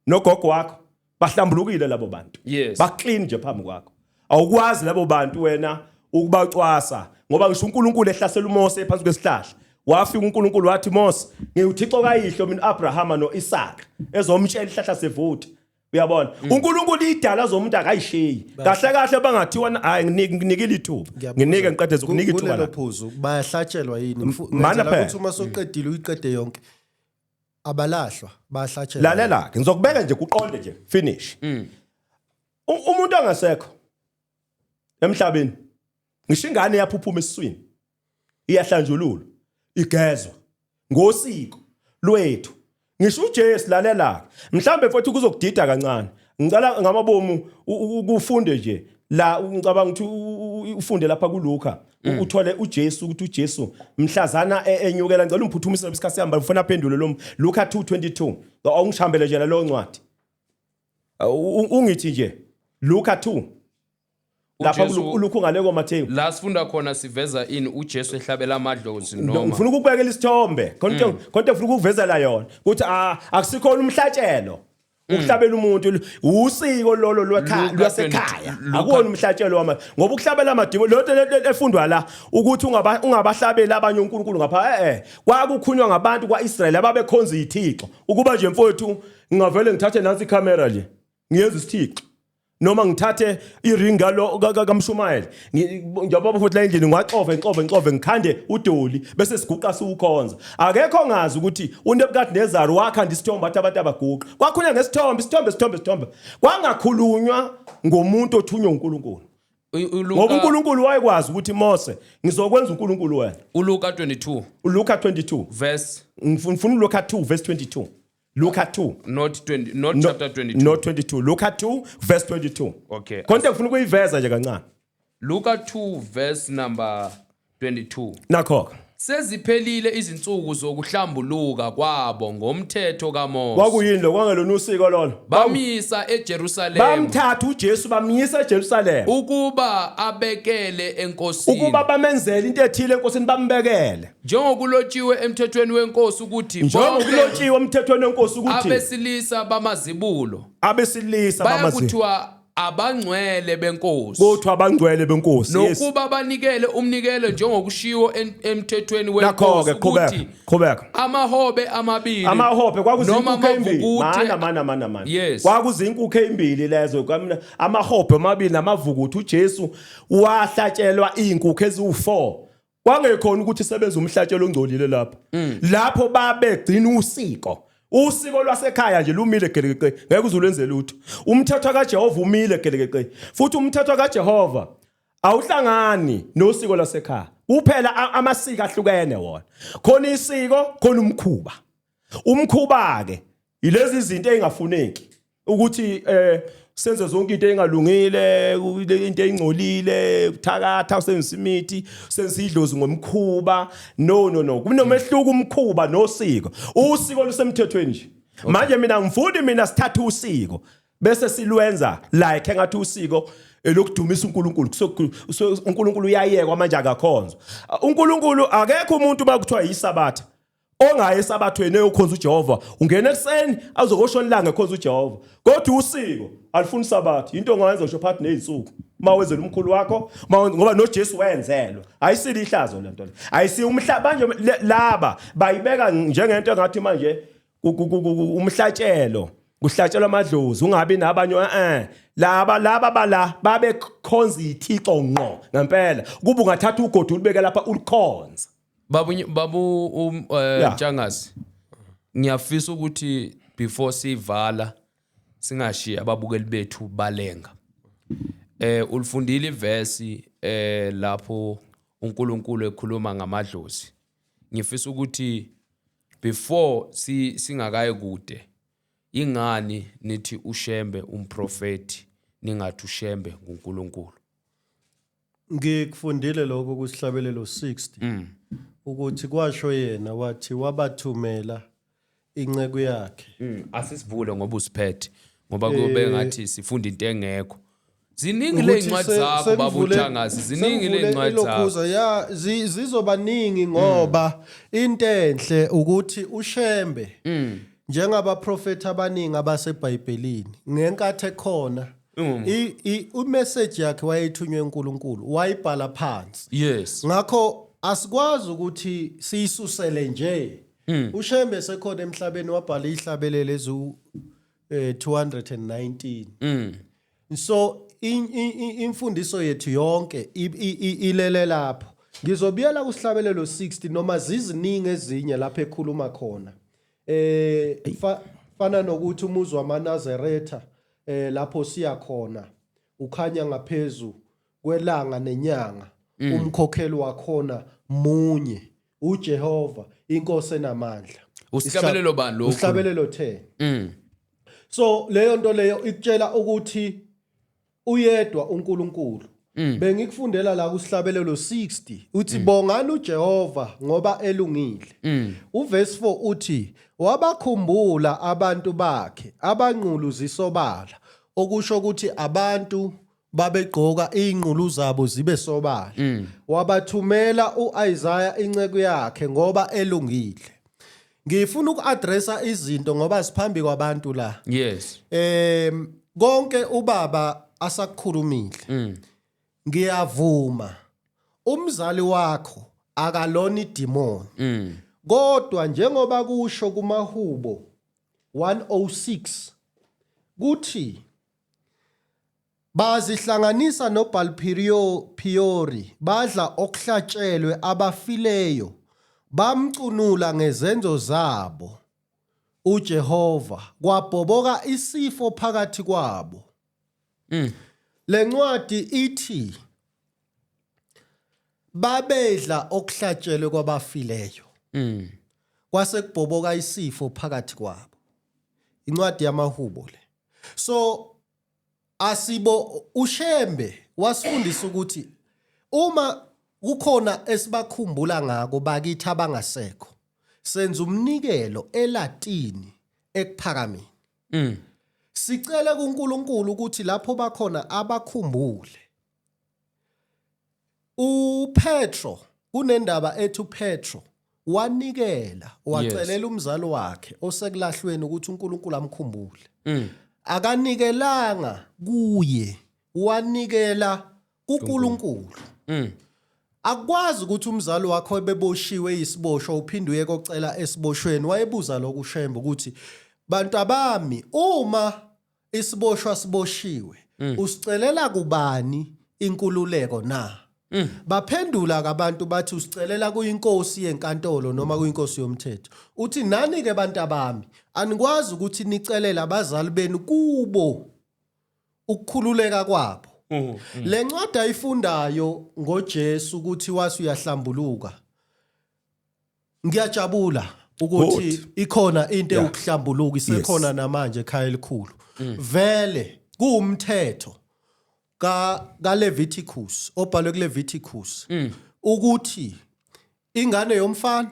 nogogo wakho, bahlambulukile labo bantu. Ba clean nje phambi kwakho. Awukwazi labo bantu wena ukubacwasa, ngoba ngisho uNkulunkulu ehlasela uMose phansi kwesihlahla, wafika uNkulunkulu wathi, "Mose, ngiwuThixo kayihlo mina Abrahama noIsaka," ezomtshela isihlahla sevutha, uyabona? uNkulunkulu idala zomuntu akayishiyi. Kahle kahle bangathiwa hayi, nginikile ithuba. Ngiyabuza. Nginike ngiqede, zokunika ithuba Kulelo la. phuzu, bayahlatshelwa yini? Mana Ngenzela phela. ukuthi uma soqedile uyiqede yonke. Abalahlwa, bayahlatshelwa? Lalela ke, ngizokubeka nje kuqonde nje, finish. Umuntu angasekho emhlabeni, ngisho ingane yaphuphuma esiswini, iyahlanjululwa, igezwa ngosiko lwethu. Ngisho uJesu, lalela, mhlambe futhi kuzokudida kancane, ngicela ngamabomu ukufunde nje la. Ngicabanga ukuthi ufunde lapha kuLuka, uthole uJesu, ukuthi uJesu mhlazana enyukela. Ngicela ungiphuthumise isikhathi sihamba, ngifuna aphendule lo Luka 2:22. Awungishambele nje lo ncwadi. Ungithi nje Luka 2 lapha. uLuka ngale koMathewu. La sifunda khona siveza ini? UJesu ehlabela amadlozi noma? Ngifuna ukubekela isithombe khonto, khonto ngifuna ukukuvezela yona ukuthi akusikhona umhlatshelo ukuhlabela umuntu, usiko lolo lwekhaya, Luka lwasekhaya. 22. Akuwona umhlatshelo wama, ngoba ukuhlabela amadimo lo nto efundwa la ukuthi ungabahlabeli abanye uNkulunkulu ngapha, kwakukhulunywa ngabantu kwaIsrael ababekhonza izithixo. Ukuba nje mfowethu ngingavele ngithathe nansi ikhamera nje ngiyenza isithixo, noma ngithathe iringa lo kaMshumayeli, njengoba futhi la endlini ngiwaxove, ngixove, ngixove, ngikhande udoli, bese siguqa siwukhonza, akekho ongazi ukuthi uNebukadnezar wakhanda isithombe, athi abantu abaguqa. Kwakhulunywa ngesithombe, isithombe, isithombe, isithombe, kwangakhulunywa ngomuntu othunywe uNkulunkulu. Ngoba uLuka uNkulunkulu wayekwazi ukuthi Mose ngizokwenza uNkulunkulu wena. uLuka 22 uLuka 22. Verse Ngifuna uLuka 2 verse 22. Luka 2. Not 20, not No, chapter 22. Not 22. Luka 2 verse 22. Okay. Konke ngifuna ukuyiveza nje kancane. Luka 2 verse number 22. Nakho. Seziphelile izinsuku zokuhlambuluka kwabo ngomthetho kaMose. Kwakuyini lo kwangelona usiko lolo? Bamisa eJerusalema. Bamthatha uJesu bamyisa eJerusalema. Ukuba abekele enkosini. Ukuba bamenzele into ethile enkosini bambekele. Njengokulotshiwe emthethweni wenkosi ukuthi Njengokulotshiwe emthethweni wenkosi ukuthi abesilisa bamazibulo abesilisa bamazibulo bayakuthiwa abangcwele benkosi kuthiwa abangcwele benkosi yes. Nokuba banikele umnikelo njengokushiwo emthethweni Nakho-ke wenkosi qhubeka ukuthi qhubeka amahobe amabili Amahobhe noma kwakuzinkukhu ezimbili amavukuthe mana mana mana mana Yes. Kwakuzinkukhu ezimbili lezo amahobhe amabili namavukuthe. uJesu wahlatshelwa izinkukhu eziwu4. Kwangekhona ukuthi sebenza umhlatshelo ongcolile lapho. Lapho babegcina usiko. Usiko lwasekhaya nje lumile gelekeqe, ngeke uzulwenze lutho. Umthetho kaJehova umile gelekeqe. Futhi umthetho kaJehova awuhlangani nosiko lwasekhaya. Kuphela amasiko ahlukene wona. Khona isiko, khona umkhuba. Umkhuba ke ilezi zinto ezingafuneki ukuthi senze zonke into engalungile, into engcolile, uthakatha, usebenzisa imithi, usebenzisa idlozi ngomkhuba. No, no, no, kunomehluko umkhuba nosiko. Usiko lusemthethweni nje. Manje mina ngifuni mina sithathe usiko bese silwenza like engathi usiko elokudumisa uNkulunkulu. uNkulunkulu uyayekwa manje, akakhonzwa uNkulunkulu. Akekho umuntu bakuthiwa yisabatha ongaye esabathweni eyokhonza uJehova. Ungena ekuseni azokoshona ilanga ekhonza uJehova. Kodwa usiko alifuni sabatha. Into ongayenza ngisho phakathi nezinsuku uma wenzela umkhulu wakho, ngoba noJesu wenzelwa. Ayisile ihlazo lento le, ayisi umhlaba manje. Laba bayibeka njengento engathi manje umhlatshelo kuhlatshelwa amadlozi ungabi nabanye. Laba bala babekhonza ithixo ngqo ngempela. Kuba ungathatha ugodo ulibeke lapha ulikhonza. Babu Yeah. Ntshangase, ngiyafisa ukuthi before sivala singashiya ababukeli bethu balenga. Ulifundile ivesi lapho uNkulunkulu ekhuluma ngamadlozi. Ngifisa ukuthi before si singakayi kude, ingani nithi uShembe umprofeti, ningathi uShembe nguNkulunkulu? Ngikufundile lokho kusihlabelelo 60 ukuthi kwasho yena wathi wabathumela inceku yakhe. Asisivule ngoba usiphethe, ngoba kuyobe ngathi sifunda into engekho. Ziningi le Ukuthi ncwadi zakho, baba uNtshangase, ziningi le sengivule ncwadi zakho. Ilokhuza ya zizoba ningi ngoba into enhle ukuthi uShembe njengabaprofeti abaningi abaseBhayibhelini ngenkathi ekhona umessage yakhe wayethunywe uNkulunkulu wayibhala phansi. Ngakho asikwazi ukuthi siyisusele nje. UShembe sekhona emhlabeni wabhala ihlabelelo ezu 219. So imfundiso yethu yonke ilele lapho. Ngizobuyela kusihlabelelo 60 noma ziziningi ezinye lapho ekhuluma khona. Fana nokuthi umuzi wamaNazaretha lapho siya khona ukhanya ngaphezulu kwelanga nenyanga, umkhokheli wakhona munye, uJehova inkosi enamandla. Usihlabelelo bani lokhu? Usihlabelelo 10. So leyo nto leyo ikutshela ukuthi uyedwa uNkulunkulu. Bengikufundela la kusihlabelelo 60 uthi bongani uJehova ngoba elungile. Uverse 4 uthi wabakhumbula abantu bakhe abanqulu zisobala, okusho ukuthi abantu babegqoka inqulu zabo zibe sobala. Wabathumela uIsaiah inceku yakhe ngoba elungile. Ngifuna ukuaddressa izinto ngoba siphambi kwabantu la. Konke ubaba asakukhulumile. Ngiyavuma. Umzali wakho akalona idemon. Kodwa njengoba kusho kumahubo 106 kuthi bazihlanganisa noBalpirio Piori badla okuhlatshelwe abafileyo, bamcunula ngezenzo zabo uJehova, kwabhoboka isifo phakathi kwabo. Lencwadi ithi babedla okuhlatshelwe kwabafileyo. Kwase kubhoboka isifo phakathi kwabo. Incwadi yamahubo le. So asibo uShembe wasifundisa ukuthi uma kukhona esibakhumbula ngako bakithi abangasekho senza umnikelo eLatini ekuphakameni. Sicele kuNkulunkulu ukuthi lapho bakhona abakhumbule. UPetro kunendaba ethi uPetro wanikela wacelela umzali wakhe osekulahlweni ukuthi uNkulunkulu amkhumbule. Akanikelanga kuye, wanikela kuNkulunkulu. Akwazi ukuthi umzali wakho ebeboshiwe isiboshwa uphinde uye kocela esiboshweni. Wayebuza lokhu uShembe ukuthi bantu abami uma isiboshwa siboshiwe usicelela kubani inkululeko na? Baphendula abantu bathi usicelela kuyinkosi yenkantolo noma kuyinkosi yomthetho. Uthi nani ke bantu abami anikwazi ukuthi nicelele abazali benu kubo ukukhululeka kwabo. Le ncwadi ayifundayo ngoJesu ukuthi wase uyahlambuluka. Ngiyajabula ukuthi Good. ikhona into ewukuhlambuluka isekhona namanje ekhaya elikhulu. Vele kuwumthetho ka kaLeviticus obhalwe kuLeviticus ukuthi ingane yomfana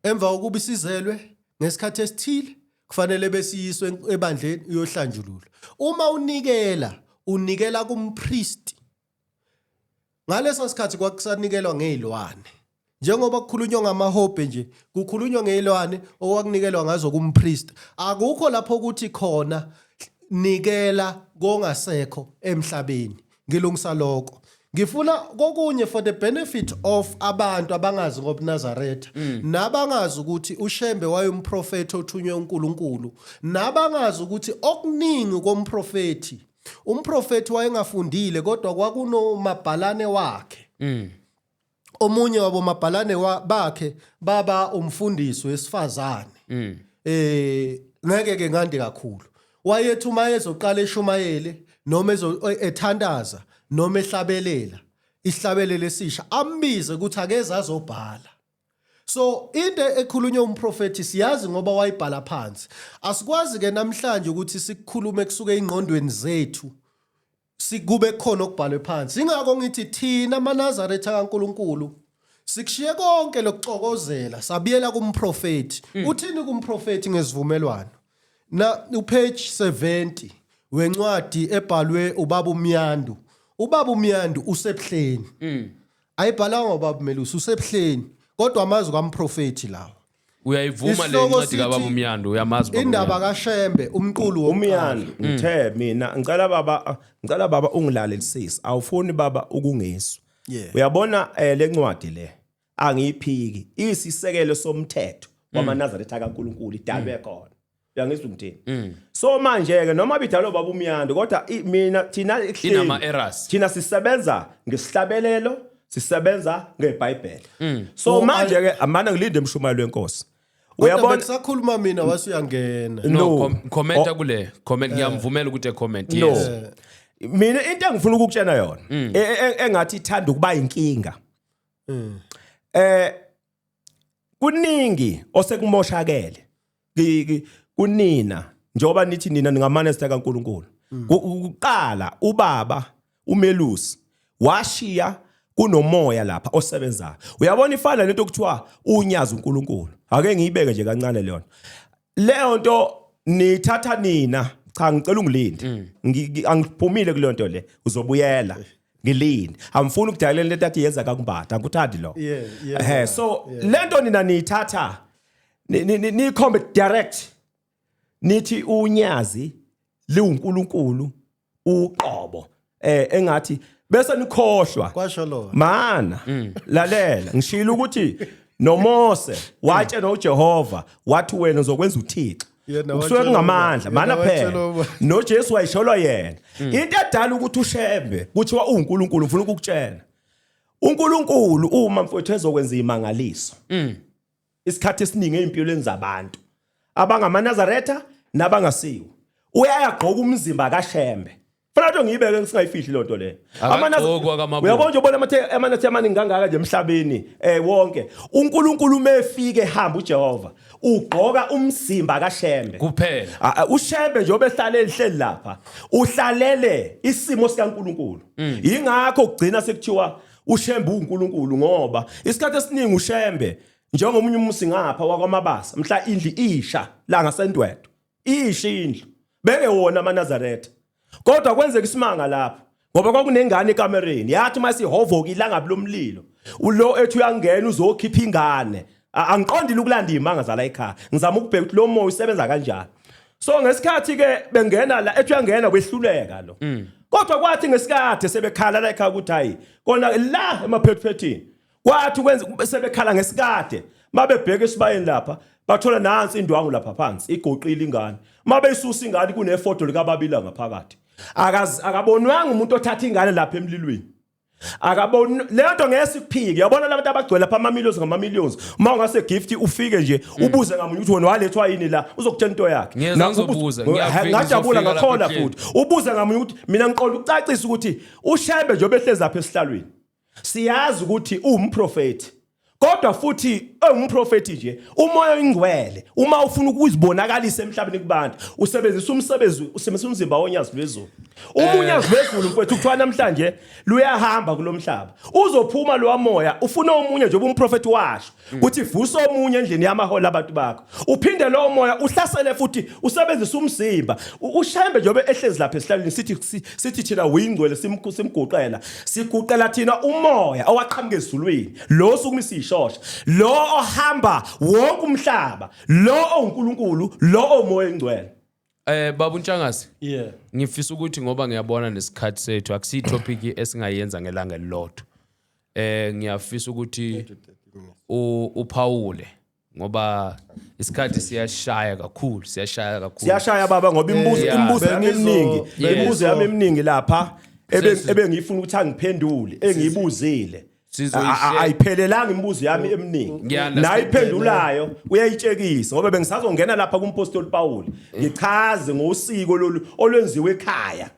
emva kokuba isizelwe ngesikhathi esithile kufanele besiyiswe ebandleni iyohlanjululwa. Uma unikela unikela kumpriest. Ngaleso sikhathi kwakusanikelwa ngezilwane. Njengoba kukhulunywa ngamahobhe nje, kukhulunywa ngezilwane okwakunikelwa ngazo kumpriest. Akukho lapho ukuthi khona nikela kongasekho emhlabeni. Ngilungisa lokho. Ngifuna kokunye for the benefit of abantu abangazi ngobuNazaretha nabangazi ukuthi uShembe wayumprofethi othunywe uNkulunkulu nabangazi ukuthi okuningi komprofethi umprofethi wayengafundile kodwa kwakunomabhalane wakhe. Omunye wabomabhalane bakhe baba umfundisi wesifazane. Ngeke ke ngande kakhulu. Wayethi uma ezoqala eshumayele noma ethandaza noma ehlabelela isihlabelelo esisha ambize ukuthi akeze azobhala. So into ekhulunywa umprofethi siyazi ngoba wayibhala phansi. Asikwazi ke namhlanje ukuthi sikukhulume kusuke engqondweni zethu sikube khona okubhalwe phansi. Ingakho ngithi thina amaNazaretha kaNkuluNkulu sikushiye konke lokuxokozela sabiyela kumprofethi. Uthini kumprofethi ngesivumelwano? Na upage 70 wencwadi ebhalwe ubaba uMyandu. Ubaba uMyandu usebuhleni. Ayibhalanga ubaba uMelusi usebuhleni kodwa amazwi kamprofethi lawa. Uyayivuma le Isihloko ncwadi sithi, kababa uMyando uyamazi baba Indaba uMyando. kaShembe umqulu wokuqala. Umyando ngithe mina ngicela baba ngicela baba ungilalelisise awufuni baba ukungizwa. Yeah. Uyabona lencwadi le angiyiphiki isisekelo somthetho wamaNazaretha kaNkuluNkulu idalwe khona. Uyangizwa ngithini? So manje ke noma bidalwe baba uMyando kodwa mina thina ekuhleni Inama errors. thina sisebenza ngesihlabelelo sisebenza ngeBhayibheli. So manje ke amana ngilinde emshumayelo wenkosi. Uyabona Uyabona kusakhuluma mina wasuyangena. No, No. commenta kule comment ngiyamvumela ukuthi comment No. yes. Mina into engifuna ukukutshena yona engathi ithanda ukuba inkinga. Kuningi osekumoshakele kunina njengoba nithi nina ningamanesta kaNkuluNkulu. Kuqala ubaba umelusi washiya kunomoya lapha osebenzayo. Uyabona ifana lento okuthiwa unyazi uNkulunkulu. Ake ngiyibeke nje kancane leyo. Leyo nto nithatha nina cha ngicela ungilinde. Angiphumile kuleyo nto le uzobuyela. Ngilinde. Angifuni ukudalela lento athi yenza kakumbata angikuthandi lo. So lento nina niyithatha niyikhombe direct nithi unyazi liwuNkulunkulu uqobo engathi bese nikhohlwa Kwasho lo. Mana lalela ngishilo ukuthi noMose watshela uJehova wathi wena uzokwenza uThixo Yena kusuke watshela kungamandla uba. mana Yena phela watshela uba. noJesu wayisholwa yena into edala ukuthi uShembe kuthiwa uNkulunkulu ufuna ukukutshela uNkulunkulu uma mfowethu ezokwenza imangaliso isikhathi esiningi ezimpilweni zabantu abangamaNazaretha nabangasiwo uyayagqoka umzimba kaShembe. Fanele ukuthi ngiyibeke ngisingayifihli lonto leyo. Akagqoki wakaMabunda. Uyabona nje ubona amathe amanathe amaningi kangaka nje emhlabeni wonke. uNkulunkulu mefike ehamba uJehova ugqoka umzimba kaShembe. Kuphela. UShembe nje obehlale ehleli lapha uhlalele isimo sikaNkulunkulu. Ingakho kugcina sekuthiwa uShembe uNkulunkulu ngoba isikhathi esiningi uShembe njengomunye umusi ngapha wakwaMabasa mhla indlu isha la ngaseNdwedwe isha indlu bengewona amaNazaretha kodwa kwenzeka isimanga lapho ngoba kwakunengane ekamereni yathi uma sihovoka ilangabi lomlilo ulo ethi uyangena uzokhipha ingane. Angiqondile ukulanda imanga zala ekhaya, ngizama ukubheka ukuthi lo moya usebenza kanjani. So ngesikhathi ke bengena la ethi uyangena wehluleka lo. Kodwa kwathi ngesikhathi sebekhala la ekhaya ukuthi hayi kona la emaphethuphethini, kwathi kwenza sebekhala ngesikade mabebheka esibayeni lapha bathola nansi indwangu lapha phansi igoqile ingane. Mabeyisusa ingane kunefoto likababila ngaphakathi. Akabonwanga umuntu othatha ingane lapha emlilweni. Akaboni leyo nto, ngeke sikuphike. Uyabona labantu abagcwele lapha ama millions ngama millions, uma ungase gift ufike nje ubuze ngamunye ukuthi wena walethwa yini la, uzokutshela into yakhe. Ngiyeza ngizobuza, ngiyafika, Ngajabula ngizofika lapha ngakhola ebuhleni. futhi ubuze ngamunye ukuthi mina ngiqonda ukucacisa ukuthi uShembe njengoba ehlezi lapha esihlalweni siyazi ukuthi uwumprofeti, kodwa futhi ewumprofeti nje umoya oyingcwele uma ufuna ukuzibonakalisa emhlabeni kubantu usebenzisa umsebenzi, usebenzisa umzimba wonyazi lwezulu. Uma unyazi lwezulu mfowethu kuthiwa namhlanje luyahamba kulomhlaba, uzophuma lo moya ufuna omunye njengoba umprofeti washo ukuthi vusa omunye endlini yamahola abantu bakho, uphinde lowo moya uhlasele futhi usebenzise umzimba. UShembe njengoba ehlezi lapha esihlalweni sithi thina uyingcwele, simguqela siguqela thina umoya owaqhamuka ezulwini lo sukumisa ishosha lo ohamba wonke umhlaba lo owuNkulunkulu lo omoya engcwele. Baba uNtshangase, Yeah. ngifisa ukuthi ngoba ngiyabona nesikhathi sethu akusiyi topic esingayenza ngelanga elilodwa. Ngiyafisa ukuthi uphawule ngoba isikhathi siyashaya kakhulu, siyashaya kakhulu. Siyashaya baba ngoba imibuzo imibuzo yami eminingi imibuzo yami eminingi lapha ebengifuna ukuthi angiphendule engiyibuzile ayiphelelanga imibuzo yami eminingi. Ngiya-understand. Nayiphendulayo uyayitshekisa ngoba bengisazongena lapha kumpostoli Paul ngichaze ngosiko lolu olwenziwe ekhaya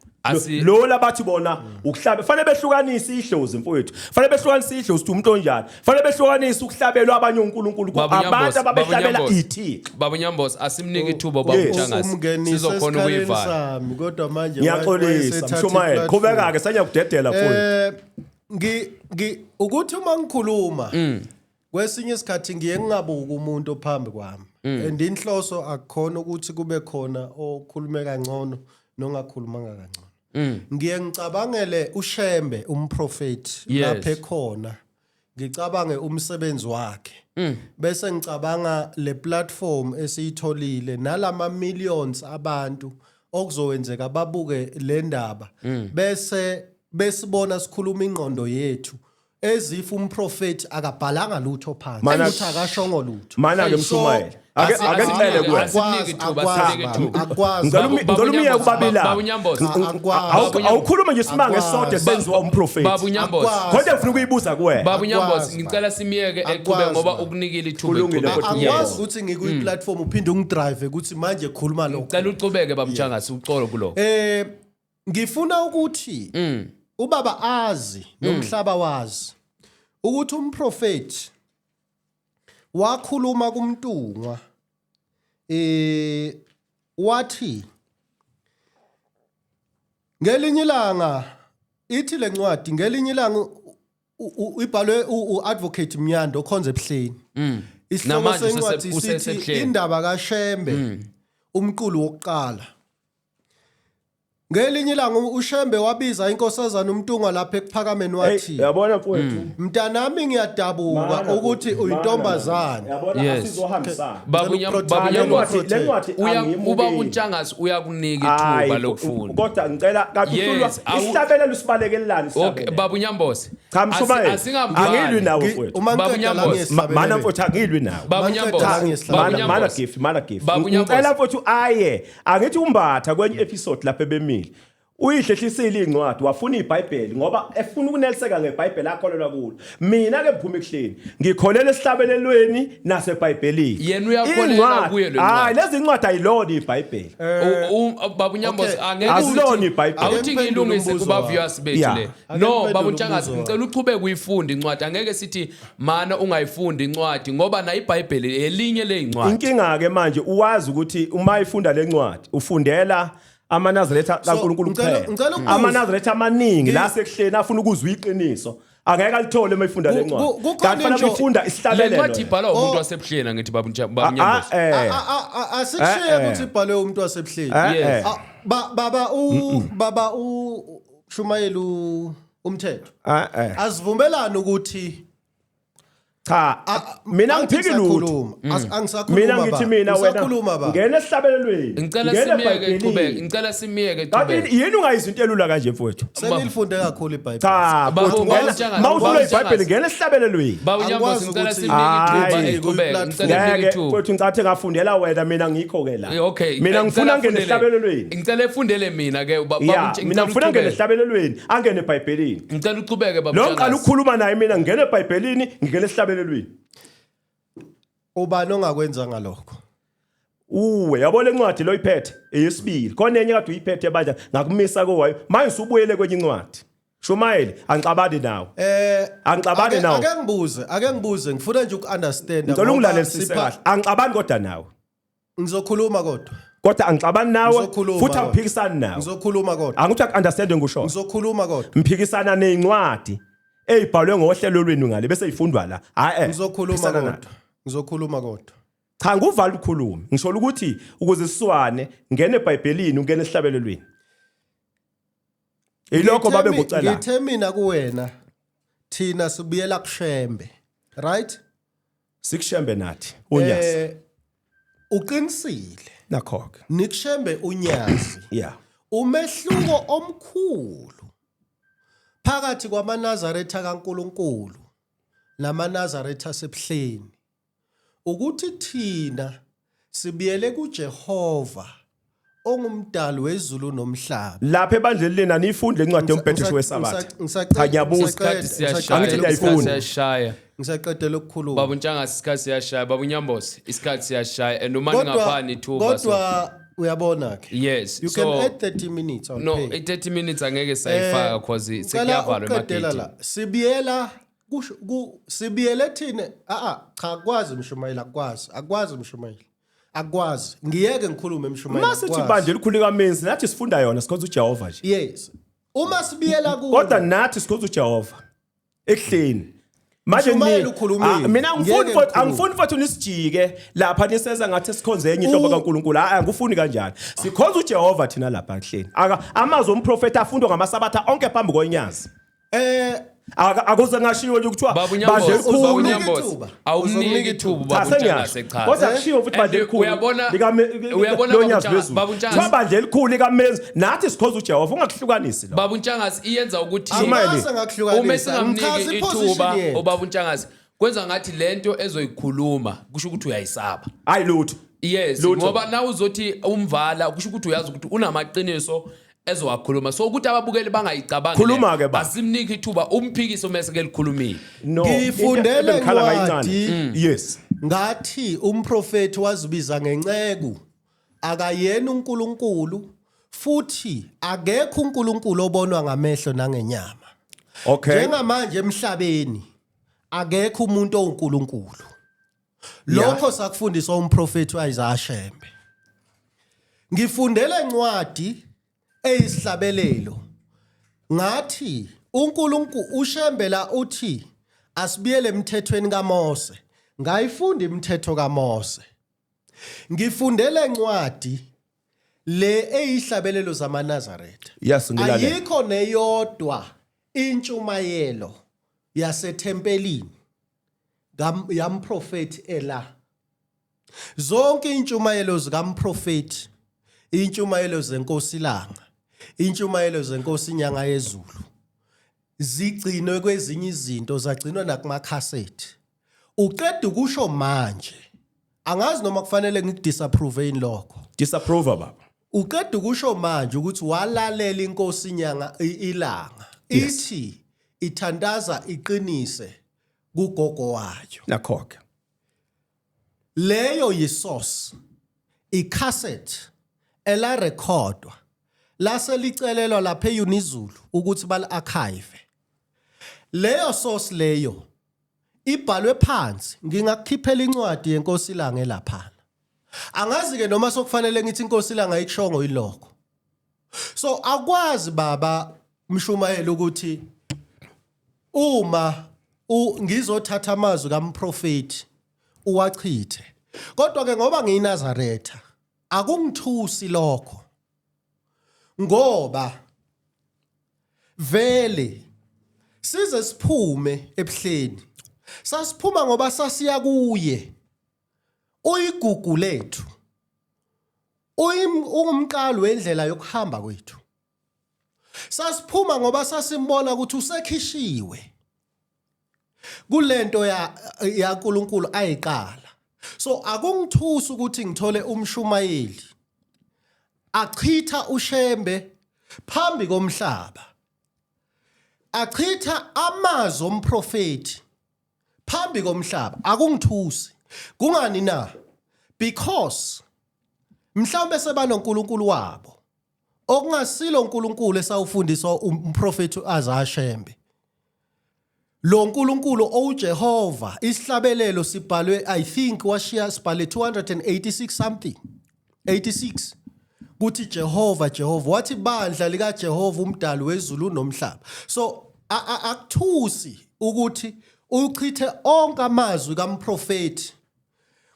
lo labathi bona ukuhlabe fanele behlukanise idlozi mfowethu, fanele behlukanise idlozi ukuthi umuntu onjani, fanele behlukanise ukuhlabelwa abanye onkulunkulu Baba abantu Nyambose, Baba ababehlabela Nyambose. ithixo. Baba Nyambose, asimnike ithuba baba uNtshangase. Umngenise Sizokhona esikhaleni ukuyivala. sami kodwa manje Ngiyaxolisa wayesethatha mshumayeli, i-platform. qhubeka-ke sanyakudedela mfowethu. Ngi ngi ukuthi uma ngikhuluma kwesinye isikhathi ngiye ngingabuki umuntu ophambi kwami and inhloso akukhona ukuthi kube khona okhulume kangcono nongakhulumanga kangcono. Ngiye ngicabangele uShembe umprofeti lapha ekhona, ngicabange umsebenzi wakhe, bese ngicabanga le platform esiyitholile nalama millions abantu okuzowenzeka babuke le ndaba, bese besibona sikhuluma ingqondo yethu as if umprofeti akabhalanga lutho phansi ukuthi akashongo lutho. Mana-ke So, mshumayeli, ake ngicele kuwena. Asimnike ithuba, asimnike ithuba. Akwazi. Ngicela Baba umyeke Nyambose, ubabili Baba laba. Nyambose. Akwazi. Awukhulume nje isimanga Akwazi. esisodwa esenziwa umprofeti. Baba Unyambose. Akwazi. Kodwa ngifuna ukuyibuza kuwena. Baba Unyambose, Akwazi, ngicela simyeke Akwazi, eqhube ngoba baba. ukunikile ithuba Kulungile, eqhubeke. kodwa Akwazi Yes. ukuthi ngikwi-platform uphinde ungidrive ukuthi manje khuluma lokho. Cela uqhubeke baba Mtshangase, uxolo kulokho. Ngifuna ukuthi ubaba azi nomhlaba wazi ukuthi umprofeti wakhuluma kuMntungwa wathi ngelinye ilanga, ithi lencwadi ngelinye ilanga ibhalwe uadvocate Mnyando okhonza ebuhleni. Isihloko Namanje sencwadi sithi usesebuhleni. Indaba kaShembe, umqulu wokuqala. Ngelinye ilanga uShembe wabiza inkosazana uMntungwa lapha ekuphakameni Hey, wathi, yabona mfowethu. "Mntanami, ngiyadabuka Mana ukuthi futhi, uyintombazane." mana. Yabona Yes. asizohambisana. Baba Baba Le Nyambose, ncwadi le ncwadi angiyimukeli. ubaba uNtshangase uyakunika Hayi, ithuba lokufunda. Kodwa ngicela kanti uhlulwa isihlabelelo sibalekelelani Okay, isihlabelelo. Baba uNyambose. Cha mshumayeli. Asingambali. Angilwi nawe mfowethu. Uma Baba ngiqeda la Nyambose. ngiyesihlabelelo. Mana mfowethu angilwi nawe. Baba Manqeda Nyambose. la Baba ngiyesihlabelelo. Mana mana Nyambose. gift, mana gift. Baba Nyambose. Ngicela mfowethu aye. Angithi umbatha kwenye episode lapha ebemile. Uyihlehlisile incwadi, wafuna iBhayibheli ngoba efuna ukuneliseka ngeBhayibheli akholelwa kulo. Mina ke ngiphuma ekuhleni, ngikholela esihlabelelweni naseBhayibhelini. Yena uyakholelwa kuyo le Hayi, ncwadi. lezi incwadi ayilona iBhayibheli. Baba uNyambose, angeke Asilona uthi- iBhayibheli. awuthi Ake ngiphendule ngilungise umbuzo kuba wakho. viewers bethu le. Ake No, ngiphendule baba uNtshangase, umbuzo ngicela uchubeke uyifunde incwadi. Angeke sithi mana ungayifundi incwadi ngoba nayo iBhayibheli elinye lezincwadi. Inkinga ke manje uwazi ukuthi uma ifunda lencwadi ufundela amaNazaretha kaNkulunkulu ngicela- kuphela. ngicela ukubuza. AmaNazaretha amaningi la sekuhleni afuna ukuzwa iqiniso. Angeke alithole uma ifunda lencwadi. Kukhona Kanti fanele into- ufunda Le isihlabelelo. ncwadi ibhalwa umuntu Oh. wasebuhleni, angithi baba baba Nyambose. Asikushiye ukuthi ibhalwe umuntu wasebuhleni. Yes. Ah, baba u baba u Shumayela umthetho. Asivumelane ukuthi Cha, mina angithi ngiphiki lutho. ngisakhuluma. Angisakhuluma Mina ngithi baba. mina wena Ngisakhuluma baba. ngena esihlabelelweni. Ngicela ngena simiyeke eBhayibhelini. qhubeke, ngicela simiyeke Kanti qhubeke. yini ungayizwa into elula kanje mfowethu? Sengilifunde kakhulu iBhayibheli. Cha, Baba, mfowethu baba ngena uNtshangase, mawuhlula baba iBhayibheli uNtshangase. ngena esihlabelelweni. Baba uNyambose, Angikwazi ngicela ukuthi- simnike ithuba Hayi. eqhubeke. Ngicela simnike Ngeke ithuba. mfowethu, ngicathe ngafundela wena, mina ngikho ke la. Okay. Mina ngifuna Ngicela angene esihlabelelweni. Ngicela efundele mina ke baba Ya, ngicela mina ngifuna angene uchubeke. esihlabelelweni, angene eBhayibhelini. Ngicela uchubeke baba Lo ngiqala Ntshangase. ukukhuluma naye mina ngingena eBhayibhelini, ngingena esihlabelelweni. Ubani ongakwenza ngalokho? Uwe, yabo le ncwadi lo iphethe eyesibili. Khona enye kade uyiphethe bandla ngakumisa kowayo. Manje usubuyele kwenye incwadi. Shumayeli, angixabani nawe. Angixabani nawe. Ake ngibuze, ngifuna nje uku-understand. Ngicela ngoba ungilalelisise kahle. Angixabani kodwa nawe. Ngizokhuluma kodwa. Kodwa angixabani nawe Ngizokhuluma futhi kodwa. angiphikisani nawe. Ngizokhuluma kodwa. Angithi aku-understand ngisho. Ngizokhuluma kodwa. Mphikisana nezincwadi ezibhalwe ngohlelo lwenu ngale bese ifundwa la. Hayi eh. Ngizokhuluma phikisana nawe. kodwa. Ngizokhuluma kodwa. Cha, nguvala ukukhuluma. Ngisho ukuthi ukuze siswane ngene eBhayibhelini, ungene esihlabelelweni. Ilokho babe ngucela. Ngithe mina kuwena thina sibuyela kuShembe. Right? Sikushembe nathi uNyazi. Uqinisile. Nakho ke. Nikushembe uNyazi. Umehluko omkhulu phakathi kwamaNazaretha kaNkuluNkulu namaNazaretha asebuhleni ukuthi thina sibuyele kuJehova ongumdali wezulu nomhlaba. Lapha ebandleni lena niyifunde lencwadi yombhedesho weSabatha. Cha, ngiyabuza. Isikhathi siyashaya. Angithi Isikhathi ngiyayifunda. siyashaya. Ngisaqedela ukukhuluma. Baba uNtshangase, isikhathi siyashaya. Baba uNyambose, isikhathi siyashaya and uma ningaphani ithuba Kodwa uyabona ke. Yes. You So can add 30 minutes, I'll no, pay. i-30 minutes angeke sayifaka cause Ngicela sekuyavalwa ukuqedela emageyithini. la. Sibiyela kusho ku sibiyele thina a cha, akwazi mshumayeli, akwazi, akwazi mshumayeli, akwazi, ngiyeke ngikhulume mshumayeli. Masithi Akwazi. ibandla elikhulu kaMenzi nathi sifunda yona, sikhonza uJehova nje. Yes, uma sibiyela ku Kodwa nathi sikhonza uJehova ekuhleni. Manje Mshumayeli ukhulumile. Ah, mina angifuni Ngeke futhi ngikhulume. angifuni futhi nisijike lapha niseza ngathi sikhonze enye inhlobo kaNkuluNkulu. Hayi, angifuni kanjalo. Sikhonza uJehova thina lapha ekuhleni. Aka amazwi omprofeti afundwa ngamasabatha onke phambi konyazi. Akuze ngashiwo nje ukuthiwa Baba bandla uNyambose, elikhulu. Baba Uzokunika uNyambose, ithuba. awumniki Uzokunika ithuba Cha, Baba sengiyasho. uNtshangase, cha. Kodwa kushiwo futhi And bandla elikhulu uyabona lonyazi Baba lwezulu. Baba uNtshangase. Kuthiwa bandla elikhulu likaMenzi nathi sikhonza uJehova, ungakuhlukanisi lo. Baba uNtshangase, iyenza ukuthi Shumayeli. Angikaze ngakuhlukanisa. uma singamniki Ngichaza i-position ithuba yethu. ubaba uNtshangase, kwenza ngathi lento ezoyikhuluma kusho ukuthi uyayisaba. Hayi lutho. Yes, Lutho. ngoba na uzothi umvala kusho ukuthi uyazi ukuthi unamaqiniso ezowakhuluma, so ukuthi ababukeli bangayicabangi Khuluma le, ke ba. asimnike ithuba umphikise uma seke likhulumile. No. Ngifundele into ebengikhala ngayo incwadi. incane. Yes. Ngathi umprofeti wazibiza ngenceku, akayena uNkulunkulu, futhi akekho uNkulunkulu obonwa ngamehlo nangenyama. Njengamanje emhlabeni akekho umuntu owuNkulunkulu. Lokho sakufundiswa umprofeti uIsaiah Shembe. Ngifundele incwadi eyisihlabelelo, ngathi uNkulunkulu uShembe la uthi asibuyele emthethweni kaMose. Ngayifunda imithetho kaMose. Ngifundele incwadi le eyihlabelelo zamaNazaretha. Yes, ngilalela. Ayikho neyodwa intshumayelo yasethempelini yamprofeti ela. Zonke intshumayelo zikamprofeti, intshumayelo zenkosi ilanga, intshumayelo zenkosi inyanga yezulu, zigcinwe kwezinye izinto, zagcinwa nakumakhasethi. Uqeda ukusho manje, angazi noma kufanele ngikudisapprove yini lokho. Disapprove baba. Uqeda ukusho manje ukuthi walalela inkosi inyanga ilanga ithi ithandaza iqinise kugogo wayo. Nakho-ke. Leyo yisource, icassette elarekhodwa lase licelelwa lapha eUnizulu ukuthi bal-archive. Leyo source leyo ibhalwe phansi, ngingakukhiphela incwadi yenkosi ilanga elaphana. Angazi ke noma sokufanele ngithi inkosi ilanga ayikushongo yilokho. So akwazi baba mshumayeli ukuthi uma ngizothatha amazwi kamprofeti uwachithe. Kodwa ke ngoba ngiyiNazaretha akungithusi lokho. Ngoba vele size siphume ebuhleni. Sasiphuma ngoba sasiya kuye. Uyigugu lethu. Ungumqalo wendlela yokuhamba kwethu. Sasiphuma ngoba sasimbona ukuthi usekhishiwe kulento ya yaNkuluNkulu ayiqala. So akungithusi ukuthi ngithole umshumayeli achitha uShembe phambi komhlaba. Achitha amazwi omprofeti phambi komhlaba akungithusi. Kungani na? Because mhlawumbe sebanoNkulunkulu wabo okungasilo uNkulunkulu esawufundiswa umprofeti azashembe. Lo nkulunkulu owuJehova isihlabelelo sibhalwe, I think washiya sibhale 286 something 86 kuthi Jehova Jehova, wathi bandla lika Jehova umdali wezulu nomhlaba. So akuthusi ukuthi uchithe onke amazwi kamprofeti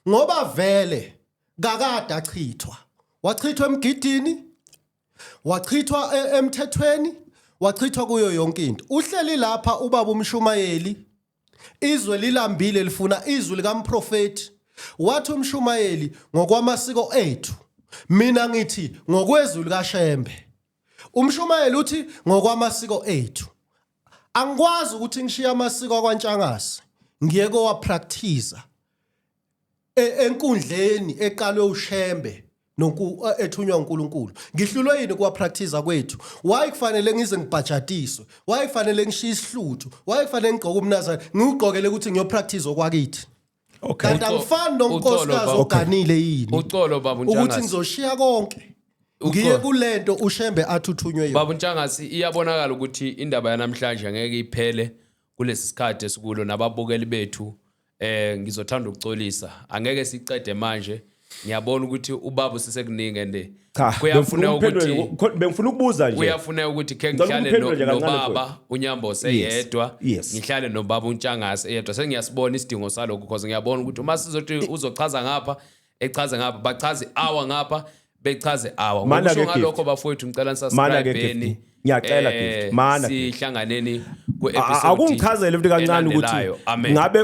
ngoba vele kakade achithwa. Wachithwa emgidini, wachithwa emthethweni, wachithwa kuyo yonke into. Uhleli lapha ubaba umshumayeli, izwe lilambile lifuna izwi likamprofeti. Wathi umshumayeli ngokwamasiko ethu, mina ngithi ngokwezwi likaShembe. Umshumayeli uthi ngokwamasiko ethu. Angikwazi ukuthi ngishiye amasiko akwaNtshangase ngiye kowa practice enkundleni eqalwe uShembe nonku ethunywa uNkulunkulu. Ngihlulwe yini kuwa practice kwethu? Why kufanele ngize ngibhajatiswe? Why kufanele ngishiye isihluthu? Why kufanele ngigqoke umnazana ngiwugqokele ukuthi ngiyo practice okwakithi? Okay. Kanti angifani nonkosikazi Uxolo, oganile yini Uxolo baba ukuthi uNtshangase. ngizoshiya konke ngiye Uxolo. kulento uShembe athi uthunywe yona. Baba uNtshangase, iyabonakala ukuthi indaba yanamhlanje angeke iphele kulesi sikhathi esikulo nababukeli bethu. Ngizothanda ukuxolisa, angeke sicede manje. Ngiyabona ukuthi ubaba usesekuningi and Cha, kuyafuneka bengifuna ukuthi ukuphendula, bengifuna ukubuza nje. Kuyafuneka ukuthi khe Ngicela ngihlale ukumphendula nje kancane. nobaba uNyambose yedwa, ngihlale nobaba uNtshangase eyedwa. Sengiyasibona isidingo salokho because ngiyabona ukuthi uma sizothi uzochaza ngapha, echaze ngapha, bachaze hour ngapha, bechaze hour. Mana Ngokusho ke, Gift. ngalokho bafowethu, ngicela Mana ke, nisubscribe. Gift. Ngiyacela, Gift. Mana, Gift. Sihlanganeni ku episode Akungichazele futhi kancane ukuthi elandelayo. Amen. ngabe